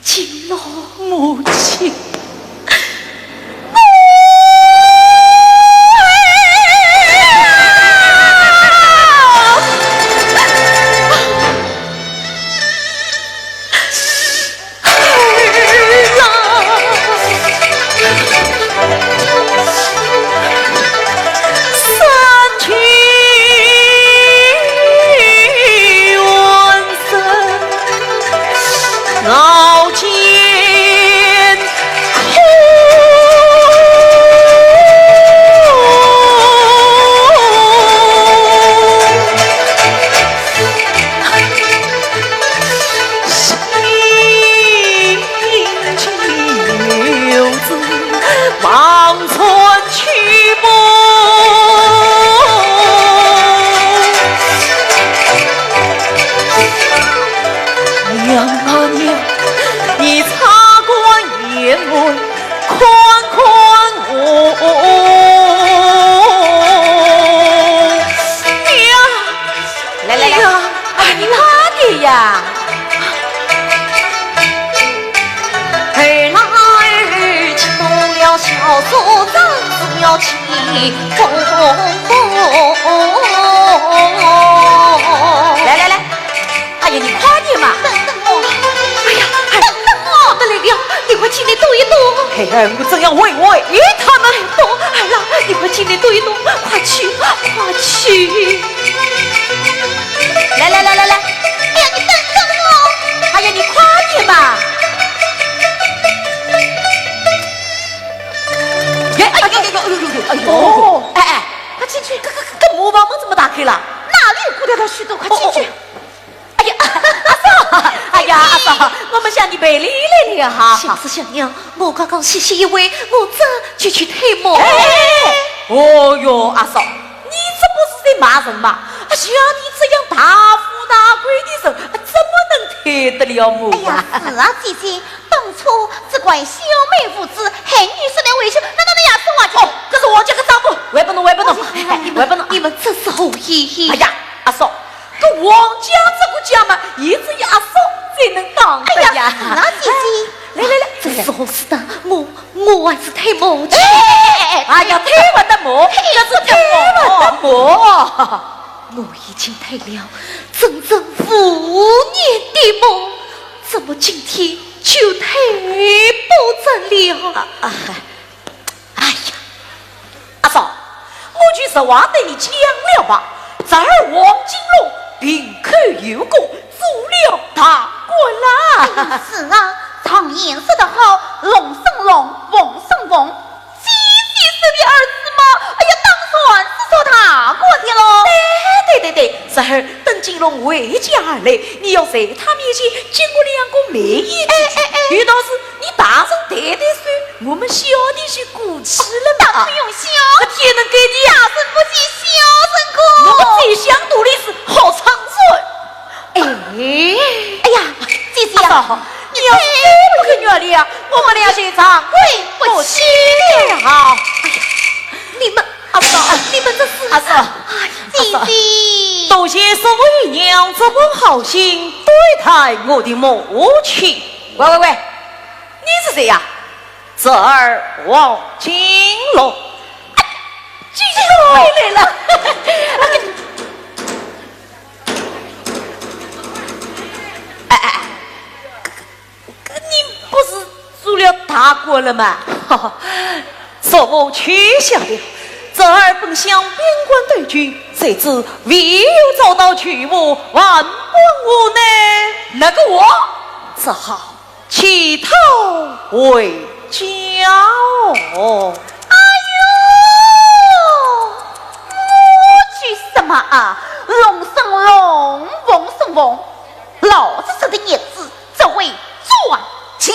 金龙。母亲。娘啊娘，你擦干眼泪，看看我。娘，来来来，哎呀，哎呀，你快点呀！儿啦儿，激动了小手掌，只要起风风。来来来，哎呀，你快点嘛！等等我！哎呀，等等我！他们来了，你快进来躲一躲。孩儿，我怎样会为他们？哎，不，儿啦，你快进来躲一躲，快去，快去！ 来来来来来，哎呀，你等等我！哎呀，你快点嘛！哎，哎呦呦呦呦呦呦，哎呦！哦，哎哎，快进去！这这这，这磨坊门怎么打开了？哪里有空调的？快进去！哦哦哦。哎呀，阿嫂，哎呀，阿嫂，我们向你赔礼来了哈。小子小娘，我刚刚歇息一会，我这就去脱磨。哎，哦哟，阿嫂， 你这不是在骂人吗？啊，像你这样大富大贵的人，啊，怎么能脱得了磨啊？哎呀，是啊，姐姐，当初只怪小妹无知，害你受了委屈，难道你也是我家？哦，这是我家的账簿，还拨侬，还拨侬，哎，你们，还拨侬。你们真是好脾气。哎呀，阿嫂，搿王家这个家嘛，也只有阿嫂才能担还是退墓去。哎，哎，哎，哎呀，退不得墓，退，这是退不得墓。我已经退了整整五年的墓，怎么今天就退不得了？啊，啊，哎呀，阿嫂，我就实话对你讲了吧，侄儿王金龙病口有功，做了大官啦。是啊，常言说得好，龙生龙，凤生凤，姐姐生的儿子嘛，哎呀，当然是做大官的喽。对对对对，侄儿等金龙回家而来，你要在他面前见过两个眉眼之交。哎哎哎，有道是你大人抬抬手，我们小弟就过去了嘛。当然用笑，我天能给你啊。大人不计小人过。我最想努力是好长寿。哎，哎呀，姐姐呀，阿嫂，你要是不肯原谅啊，我们俩就长归不去了。哎呀，你们，阿嫂，你们这是，阿嫂，哎，姐姐，多谢叔父姨娘这么好心对待我的母亲。喂喂喂，你是谁呀？侄儿王金龙。哎，金龙回来了。哎哎哎，你不是做了大官了吗？叔父取笑了，侄儿本想边关对军，谁知未有找到救父，还问我呢。那个我，只好 弃道回家哦。哎呦，我说什么啊？龙生龙，凤生凤，老子生的儿子只会装腔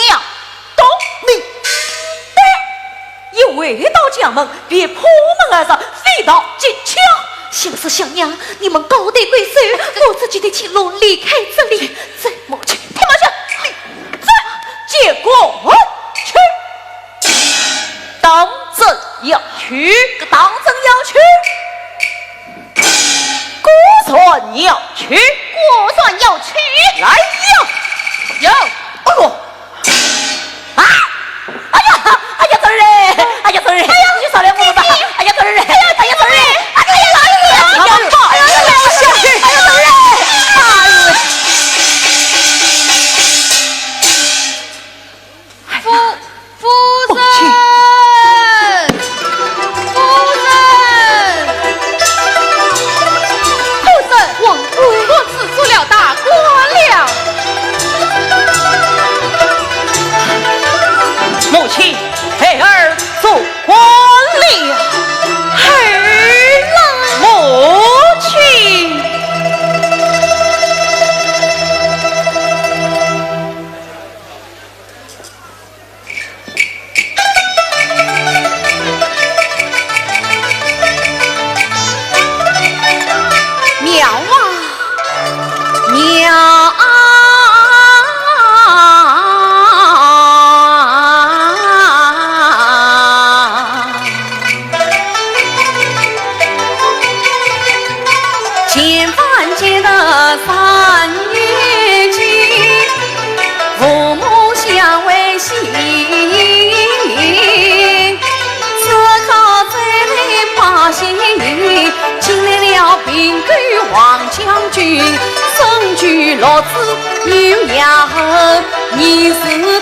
作势。对，一回到家门，便破门而入，飞到近前。相叔相娘，你们高抬贵手，我这就替金龙离开这里。走，母亲，快慢些，走。 见过去，当真要去，当真要去，果然要去，果然要去。来呀！有。哎呦！啊！哎呀！哎呀，侄儿哎！哎呀，侄儿哎！哎呀，你少来我们吧！哎呀，侄儿哎！哎呀，侄儿哎！哎呀，哎呀，哎呀，哎呀，哎呀，哎呀，哎呀，侄儿哎！哎呦喂！ 夫，夫人，母亲。夫人，夫人，王贵，我只做了大官了。母亲，孩儿做官了。孩儿，母亲。 妙啊，妙啊！千万记得三年前， 父母相会时，此刻再来把心意，请来了平口王将军，身居六子有爷后，你是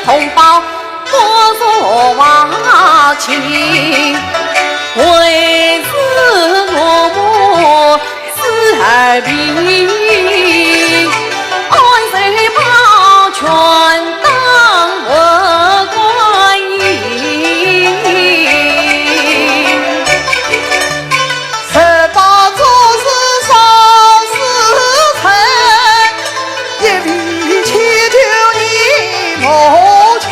同胞不如王亲，为是我母 子儿病，安身保全当何关心。十八做事少思忖，一味迁就你母亲。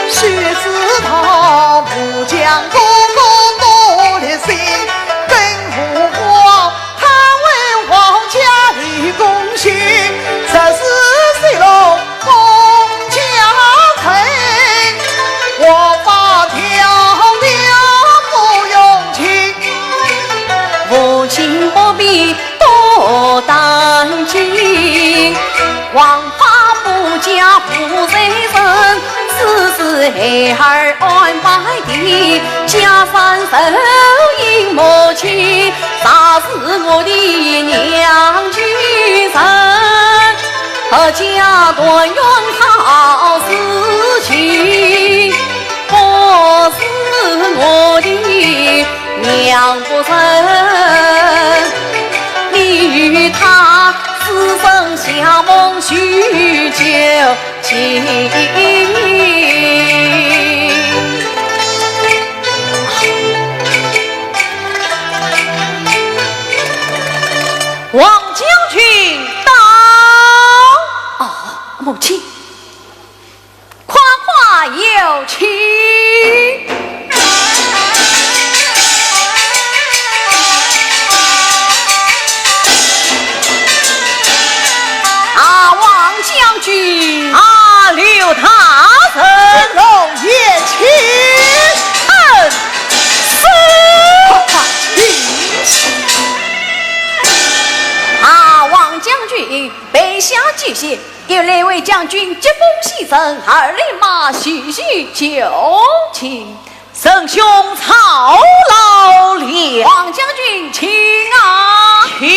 须知道武将哥哥多烈性，更何况他为王家立功勋，这是谁落封家臣，我法条条不容情。母亲不必 多担惊，王法不加无罪人，是是孩儿安排的，家山受尽磨去，她是我的娘亲人，阖家团圆好事情，不是我的娘不仁，你与她此生相逢许久。 王将军到。哦，母亲，快快有请。 啊，王将军。啊，刘大人。龙爷请。嗯，是。快快请起。啊，王将军，备下酒席，有两位将军急风洗尘，二连马叙叙旧情。 仁兄操劳了。王将军，请啊。请。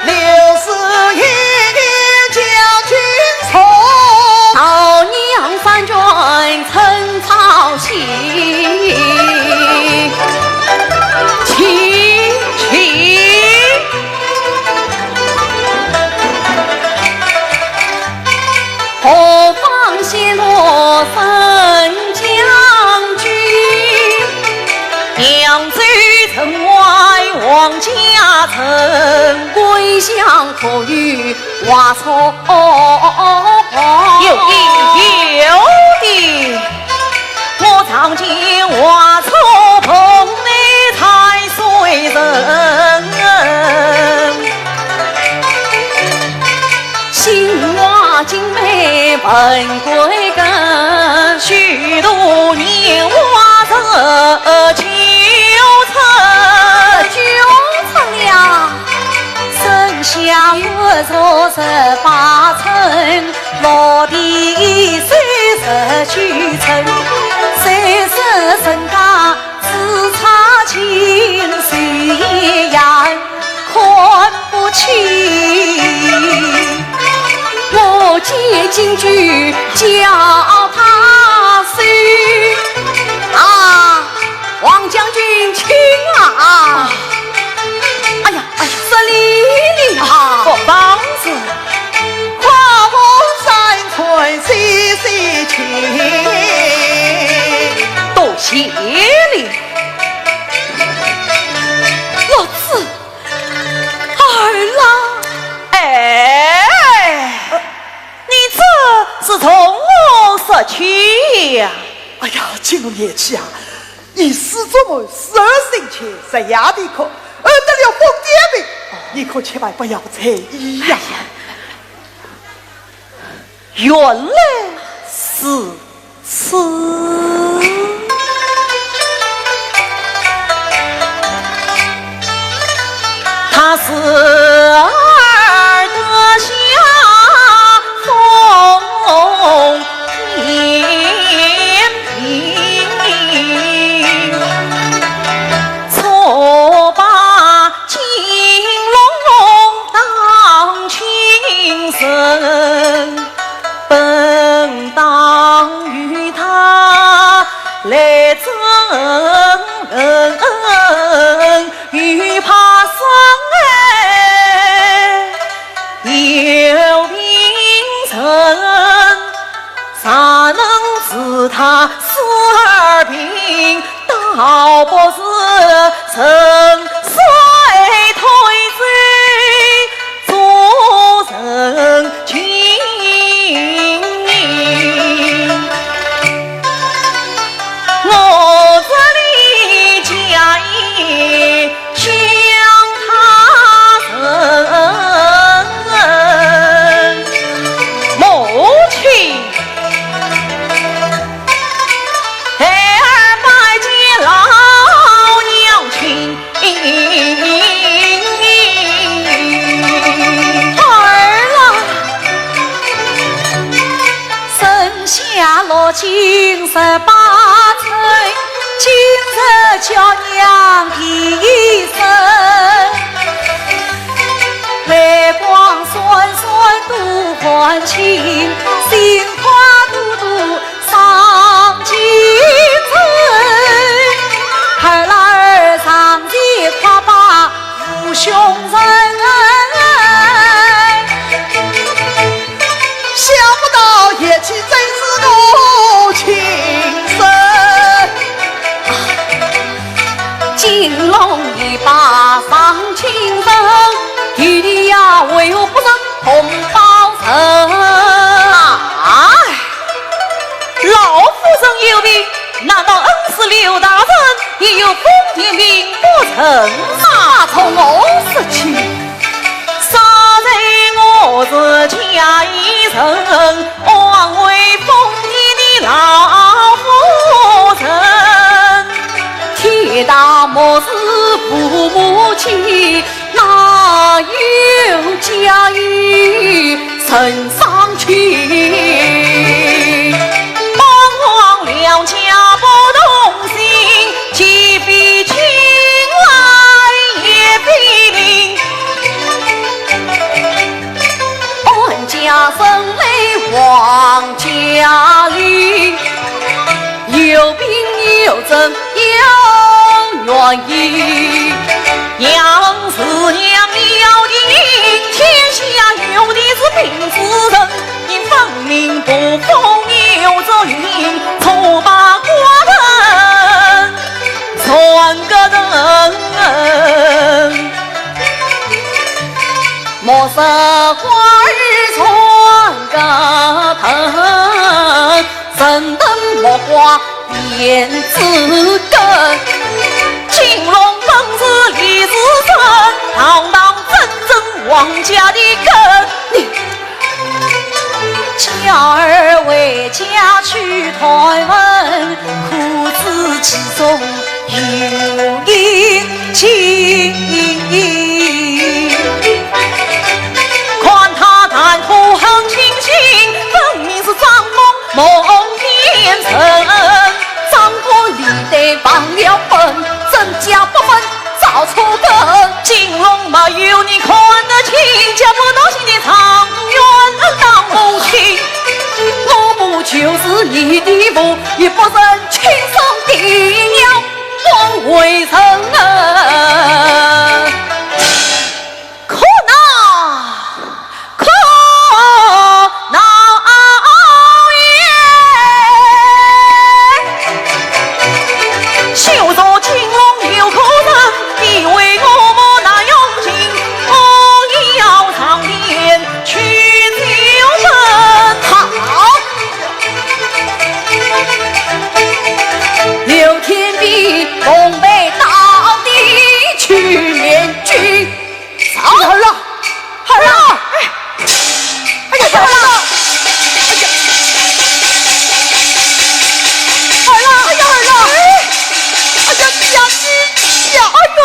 六十一年将军送。朝阳三军 陈操心，请，请。何方显落沈将军？扬州城外王家城，归乡可遇 华佗。有影有的，我常见华佗蓬莱山水人。杏花尽美闻归根，许多年华热纠缠。热纠缠了。 生下我若十八春，落地受十九春。虽是人家只差情，谁也看不清。我借金句叫他收。啊，王将军，请啊！哎呀， 哎呀，失礼了啊！不妨事。跨步山川细细寻。多谢了。六子，儿啊。哎，你这是从何说起呀？哎呀，金龙贤婿啊， 你师祖母死而生前，日夜啼哭，而得了疯癜病，你可千万不要在意呀。原来如此。 他是儿得下封天平，错把金龙当亲人。 本当与他来争，又怕伤害有病人，尚能治他死而平，倒不如沉水推舟。 做人情。我这里家业将他承。母亲，孩儿拜见老今日八春，今日叫娘第一声，泪光闪闪度寒尽，心快度度上京城。儿儿上前快把父兄认。 想不到一去真是我亲生。金龙一把上京城，弟弟呀，为何不认同胞人？啊，老夫人有病，难道恩师刘大人也有疯癲病不成吗？从何说起？ 杀人我是家人，枉为疯癲的老夫人。天大漠是父母亲，哪有家有人伤亲？帮忙了家不动心，即便请来也非命。 安家生来王家里，有病有症有原因。娘是娘了的命，天下有的是病之人，你分明不疯有这病，错把寡人算个人。 莫说官儿穿个头，人等莫怪胭脂根。金龙本是李时珍，堂堂正正王家的根。你 叫儿回家去探问，可知其中有隐情。看他谈吐很清醒，分明是张梦梦骗人。张官李旦忘了本，真假不分 找错个。金龙没有你看得清，叫不到现在常远当母亲。我母就是你的父，也不曾亲生的娘，枉为人啊。可恼，可恼也！ 休说金龙有可恨，你为我母难用情，我也要上殿去求问。好，刘天臂奉陪到底去面君。 儿啊，儿啊，哎，哎呀，儿啊，哎呀，儿啊，哎呀，儿啊，哎呀，你呀，你呀，哎呦！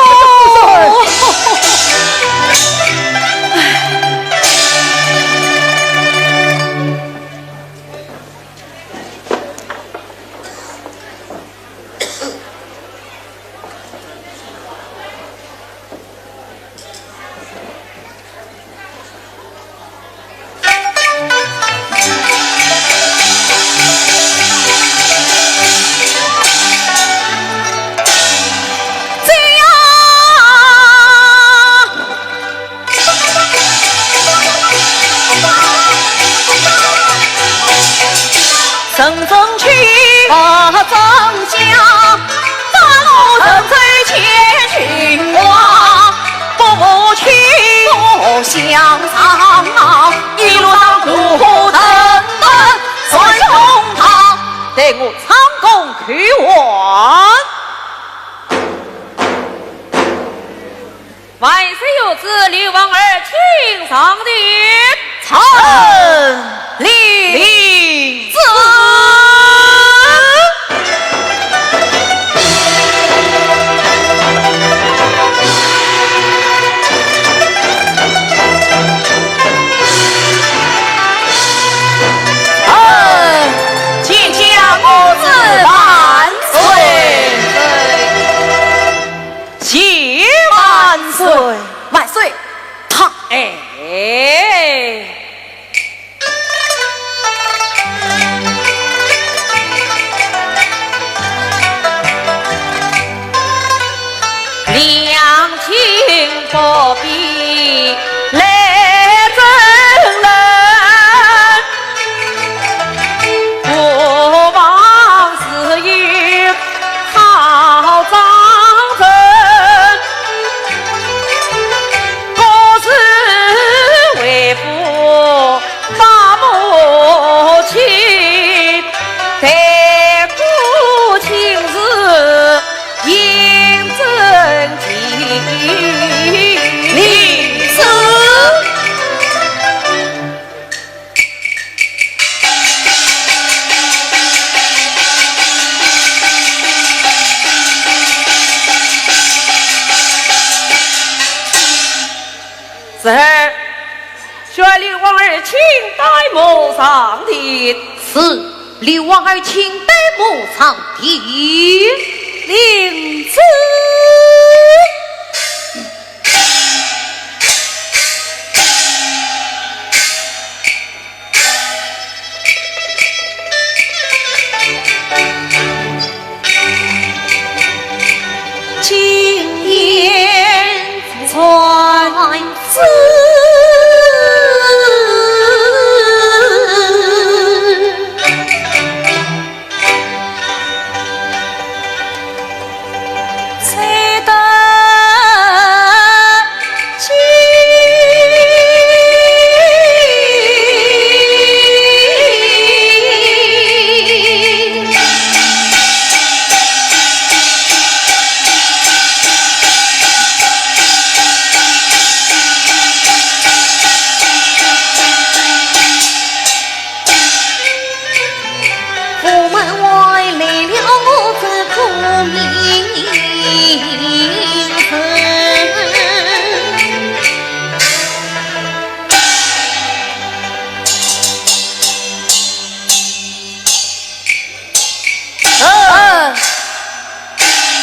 人生去，不争家，大路人走千军qua，父母亲，故乡长，一路上路灯灯传送他，待我唱功叩完。 万岁有旨，刘王儿请上殿。参礼。礼。参。见驾。岁，万岁！唐哎。是，宣刘王儿请带马上殿。是，刘王儿请带马上殿。领旨。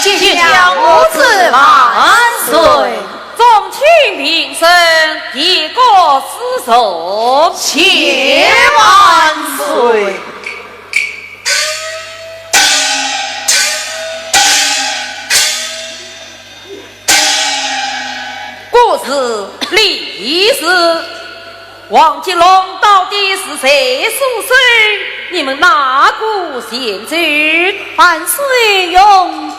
见驾，我子万岁。众卿平身，殿高四座。谢万岁。国事、礼事， 王吉龙到底是谁所生？你们哪个先奏？万岁容禀。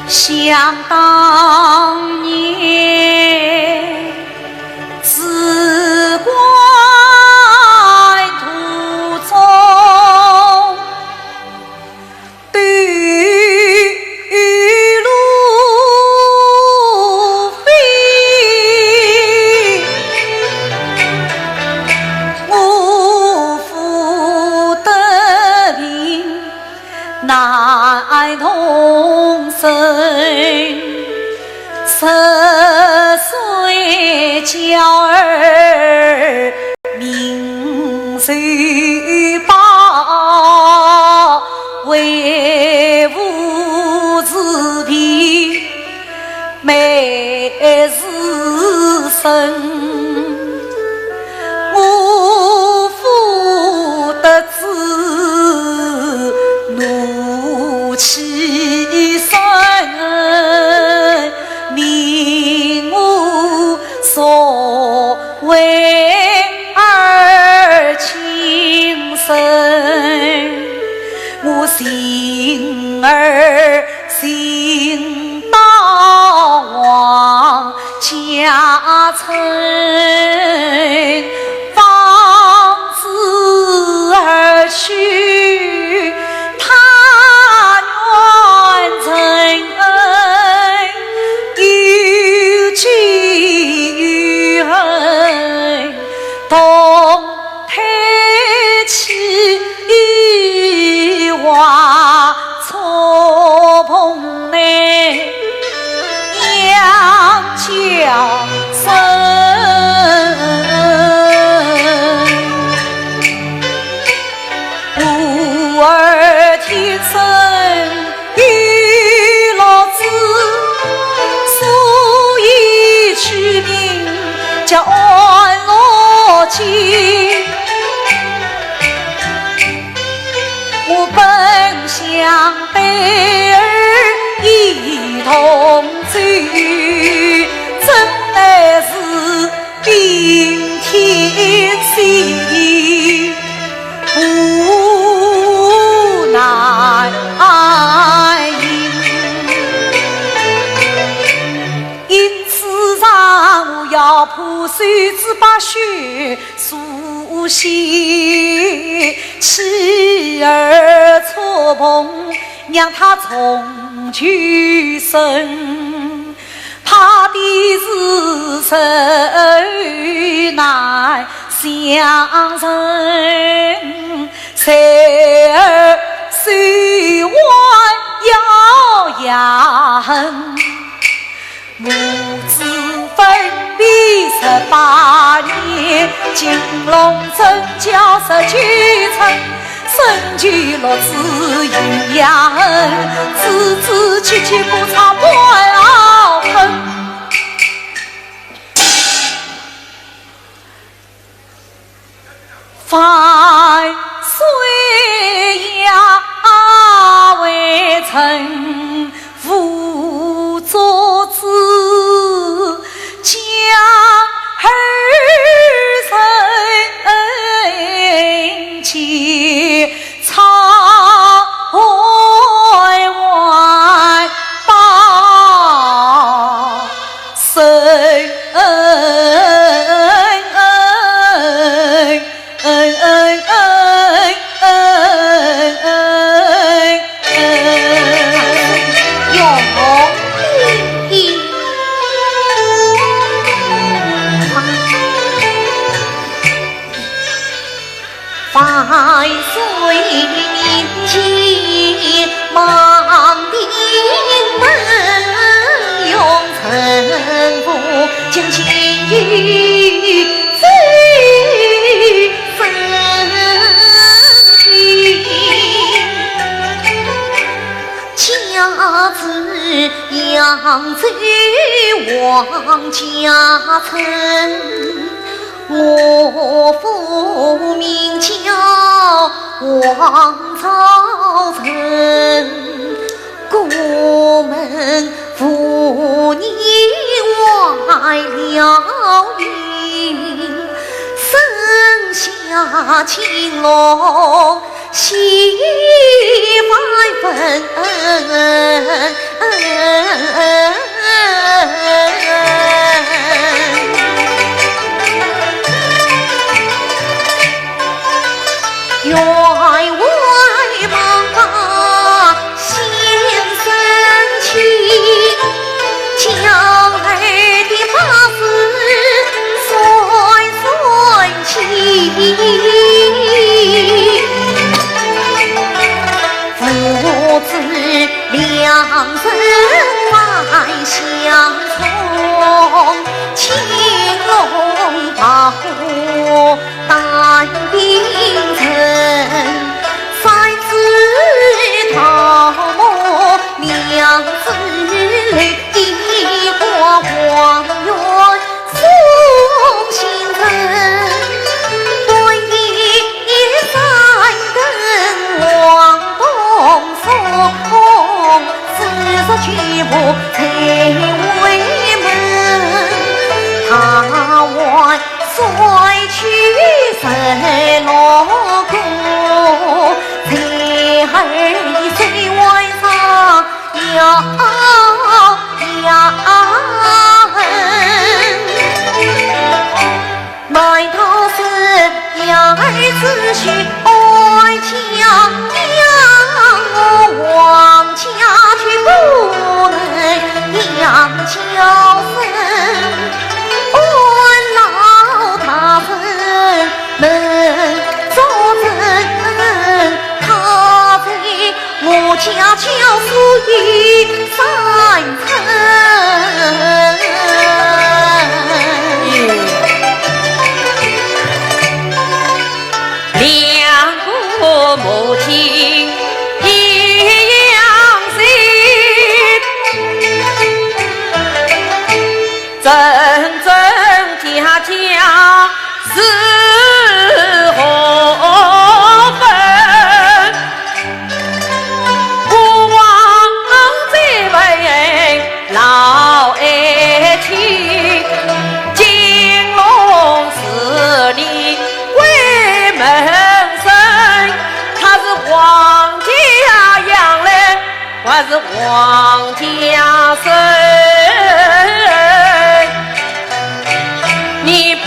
想当年，辞官途中， 对路飞，我父得病难动身，十岁娇儿 命受报，为父治病每时身。我父得知，怒气生，命我 速为儿请身，我幸而幸到王家村，方知儿去 他愿承恩，有仇有恨，同推妻，一话触碰内，娘叫声叫安乐街。我本想陪儿一同走，怎奈是冰天雪地，无奈行。 因此上我要破手指把血书写，妻儿触碰，让他从旧生。怕的是手难相承，才儿手腕要压痕。 母子分别十八年，金龙镇郊十九村，身居六子又压恨，子子妻妻不差半毫分。 万岁呀，微臣无作主，将儿臣皆 拆开吧。万岁面前望定门，用臣服将心意最深情。家住扬州王家村， 我父名叫王昭臣，过门父孽外了因，生下青龙 喜万分。员外望把先生请，叫来的把事算算 父子两人来相送，青龙白虎带兵人，三子桃木两子楼，一挂黄云 送行人，端夜三更望东风，四十九步才回门。他还率去十六个，才儿的手腕上 要要恨。难道是要儿子去安家养我，王家就不能养娇生？安老大人能作证，他在 我家教书有三成。两个母亲一样心。是王家生，你兵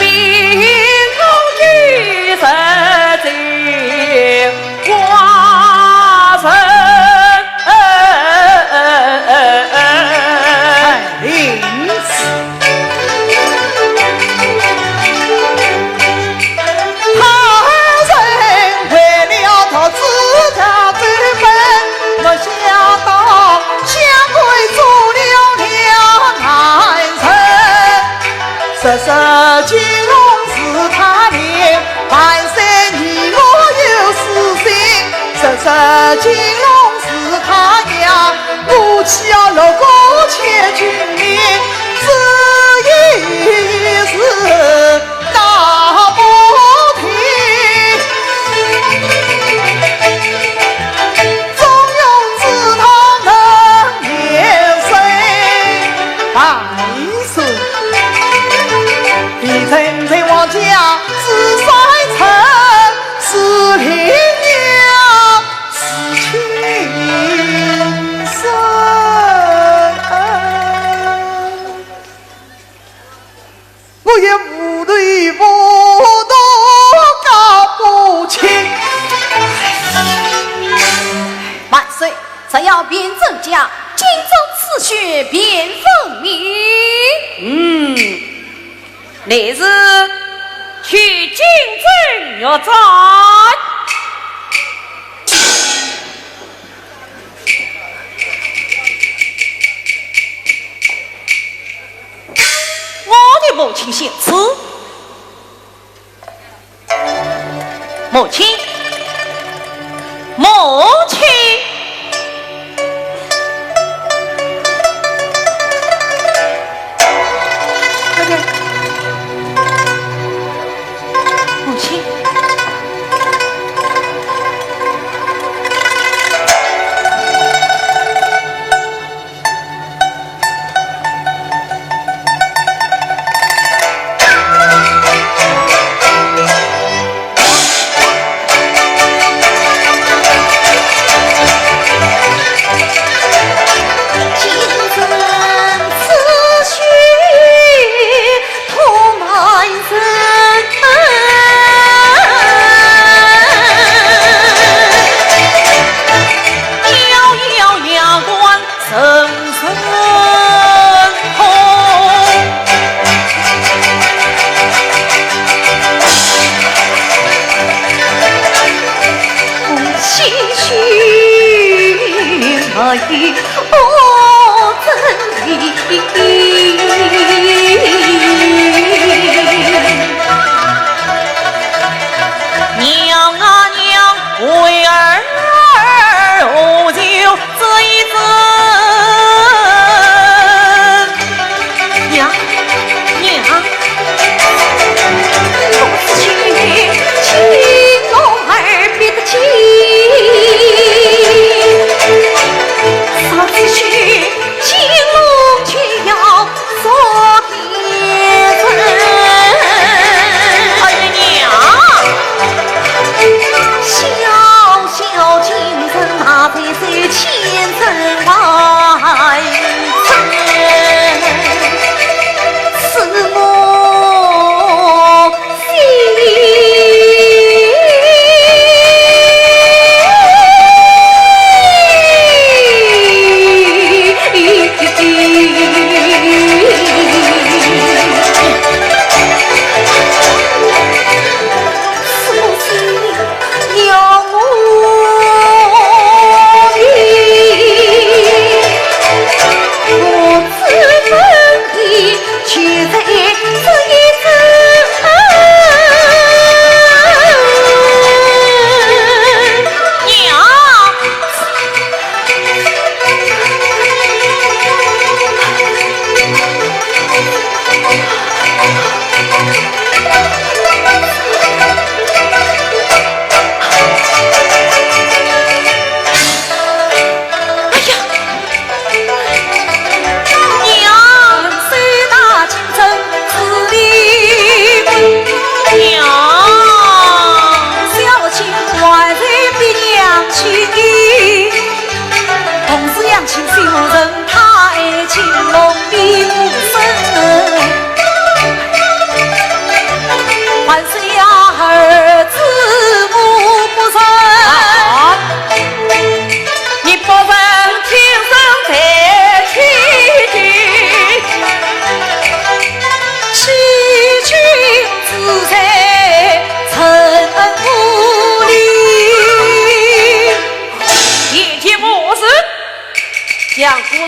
中救世救寡人。哎，领旨。 他人为了他自家之本，没想到下跪做了两难人。十十金龙是他领，万岁你我有私心，十十金龙是他娘，我岂要落过千军令，只因是 打不停，中庸之道能免谁？大人，你真正王家之三臣，是领娘是亲生。 我也无对不道告不清。万岁，只要卞正家，今朝此事便分明。嗯，乃是去冀州御战。 我的母亲姓朱。母亲，母亲。母亲。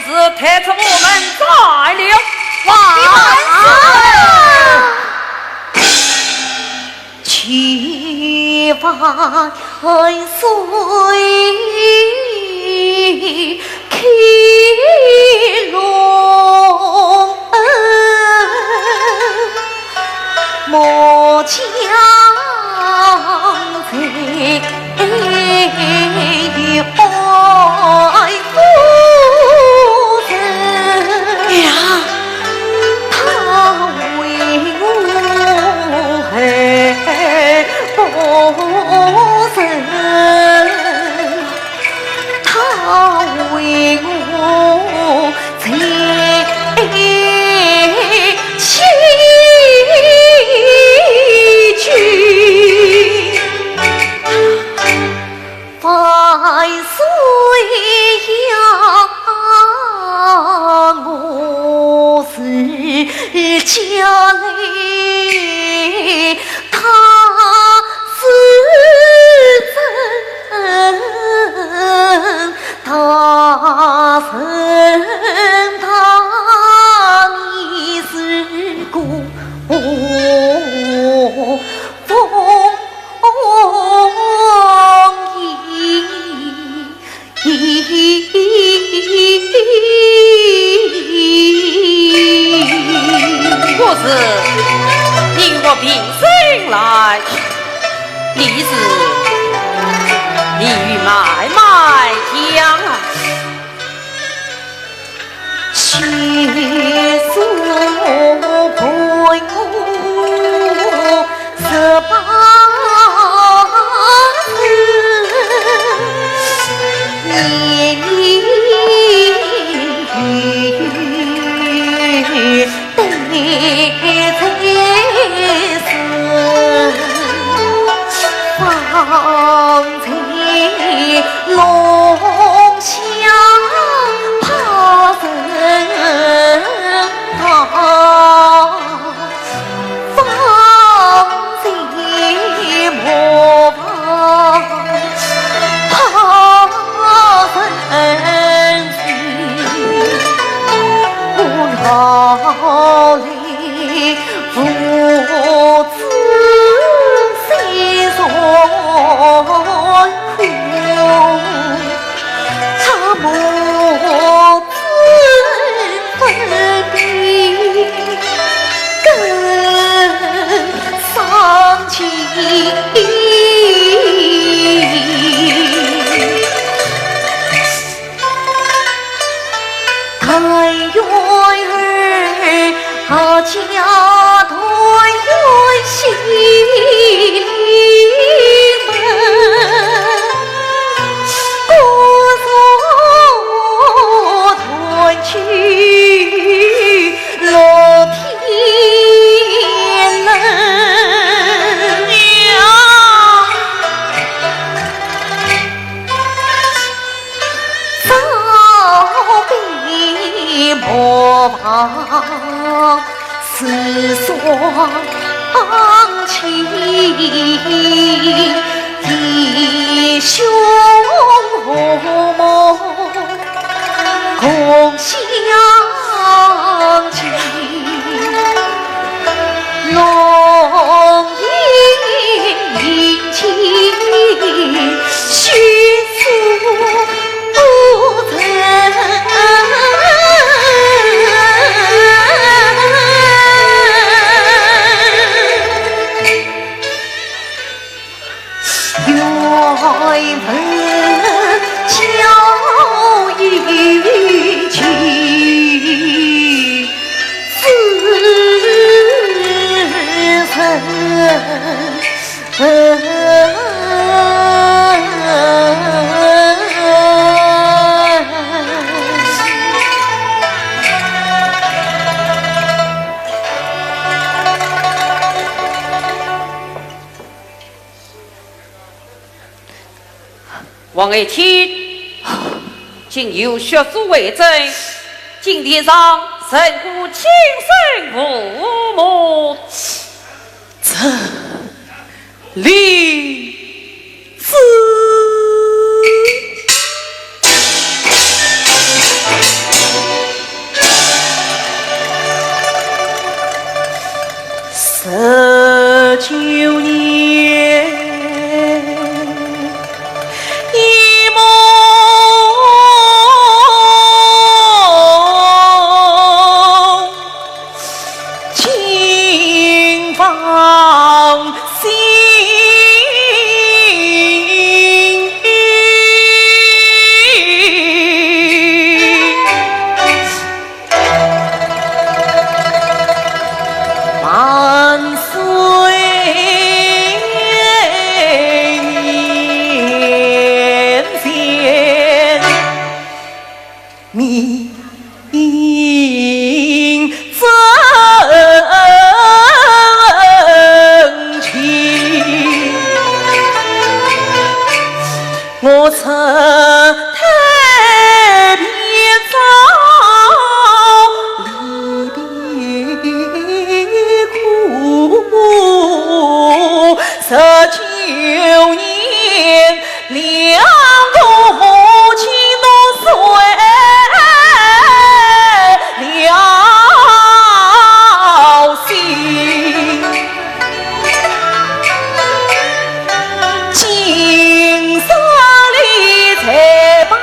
是抬出我们斩了。万岁！启万岁开龙恩，末将在 万岁呀，我是家里大是真大人大，你是个疯 不是，你与我平身来，你是你与慢慢讲啊。 王爱卿，今有血书为证，金殿上人过亲生父母。这，李子。九年一梦惊方醒。 万岁面前，明真情。 我曾太平早离别苦，十九年两个母亲都碎了心。 今生里才把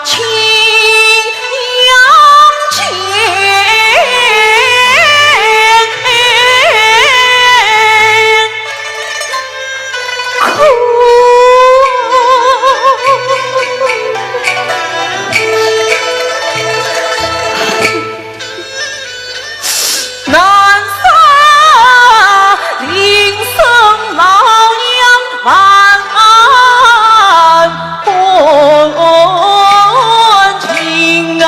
亲娘见。 难舍临深老娘万般情啊。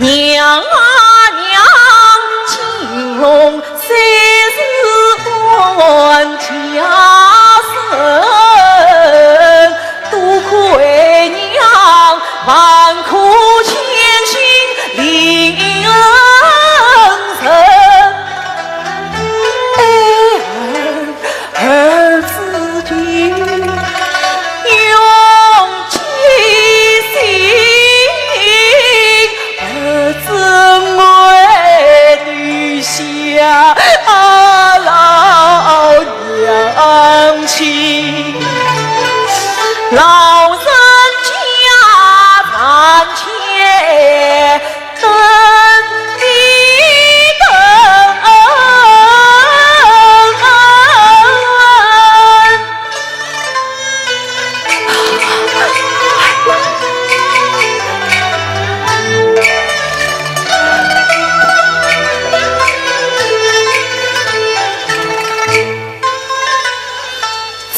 娘啊娘，金龙虽是官家人，多亏娘万苦千辛临恩人。哎，儿，儿子情永记心。 儿怎会丢下老娘亲？老人家暂且等一等。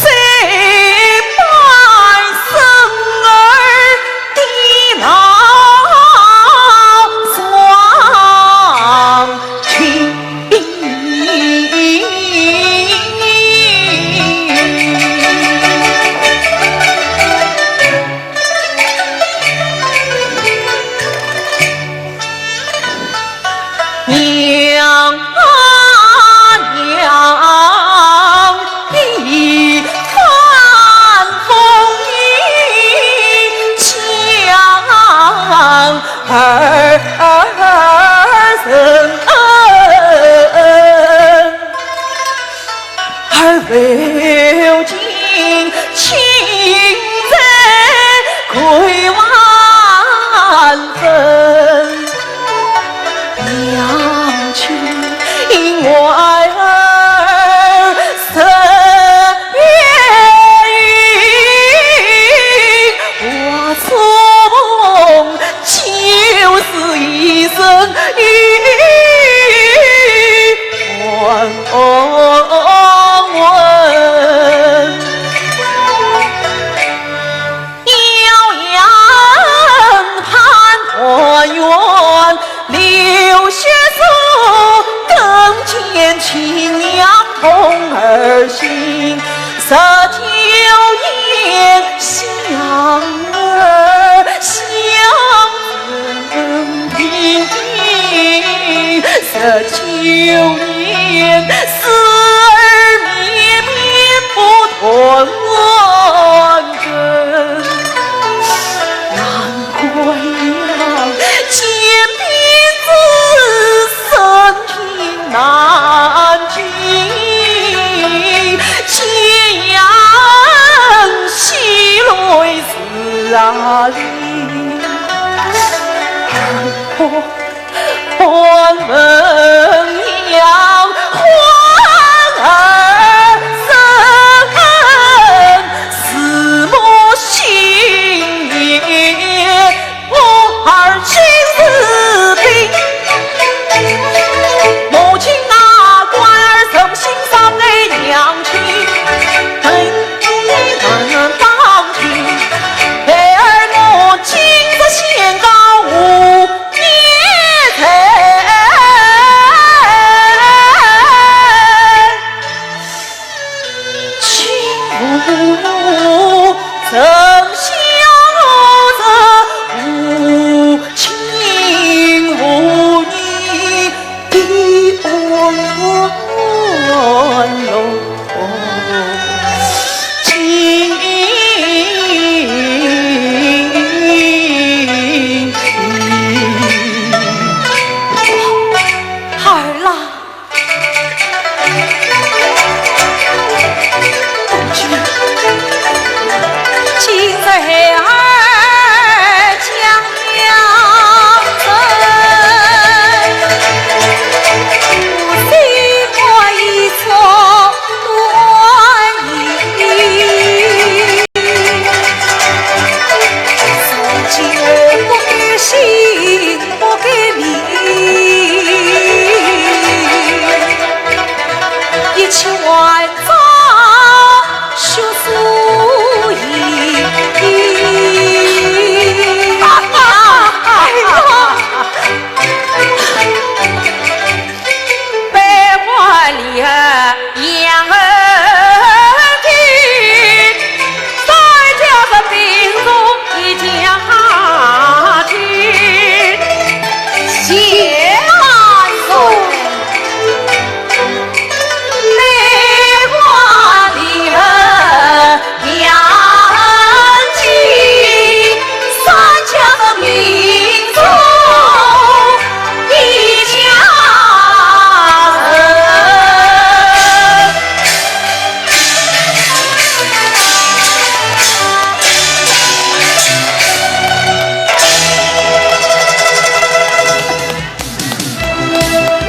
再拜孙儿的老双亲。 娘啊娘，一番风雨将 儿，儿，儿，儿，如今情在鬼万分，娘亲，因为儿身边有 我做梦就是一生一换。遥远盼团圆， 流血手，更见亲娘痛儿心。十九年想儿想不停，十九年思儿绵孩儿啦，今日孩儿将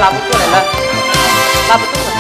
拉不动了，拉不动了。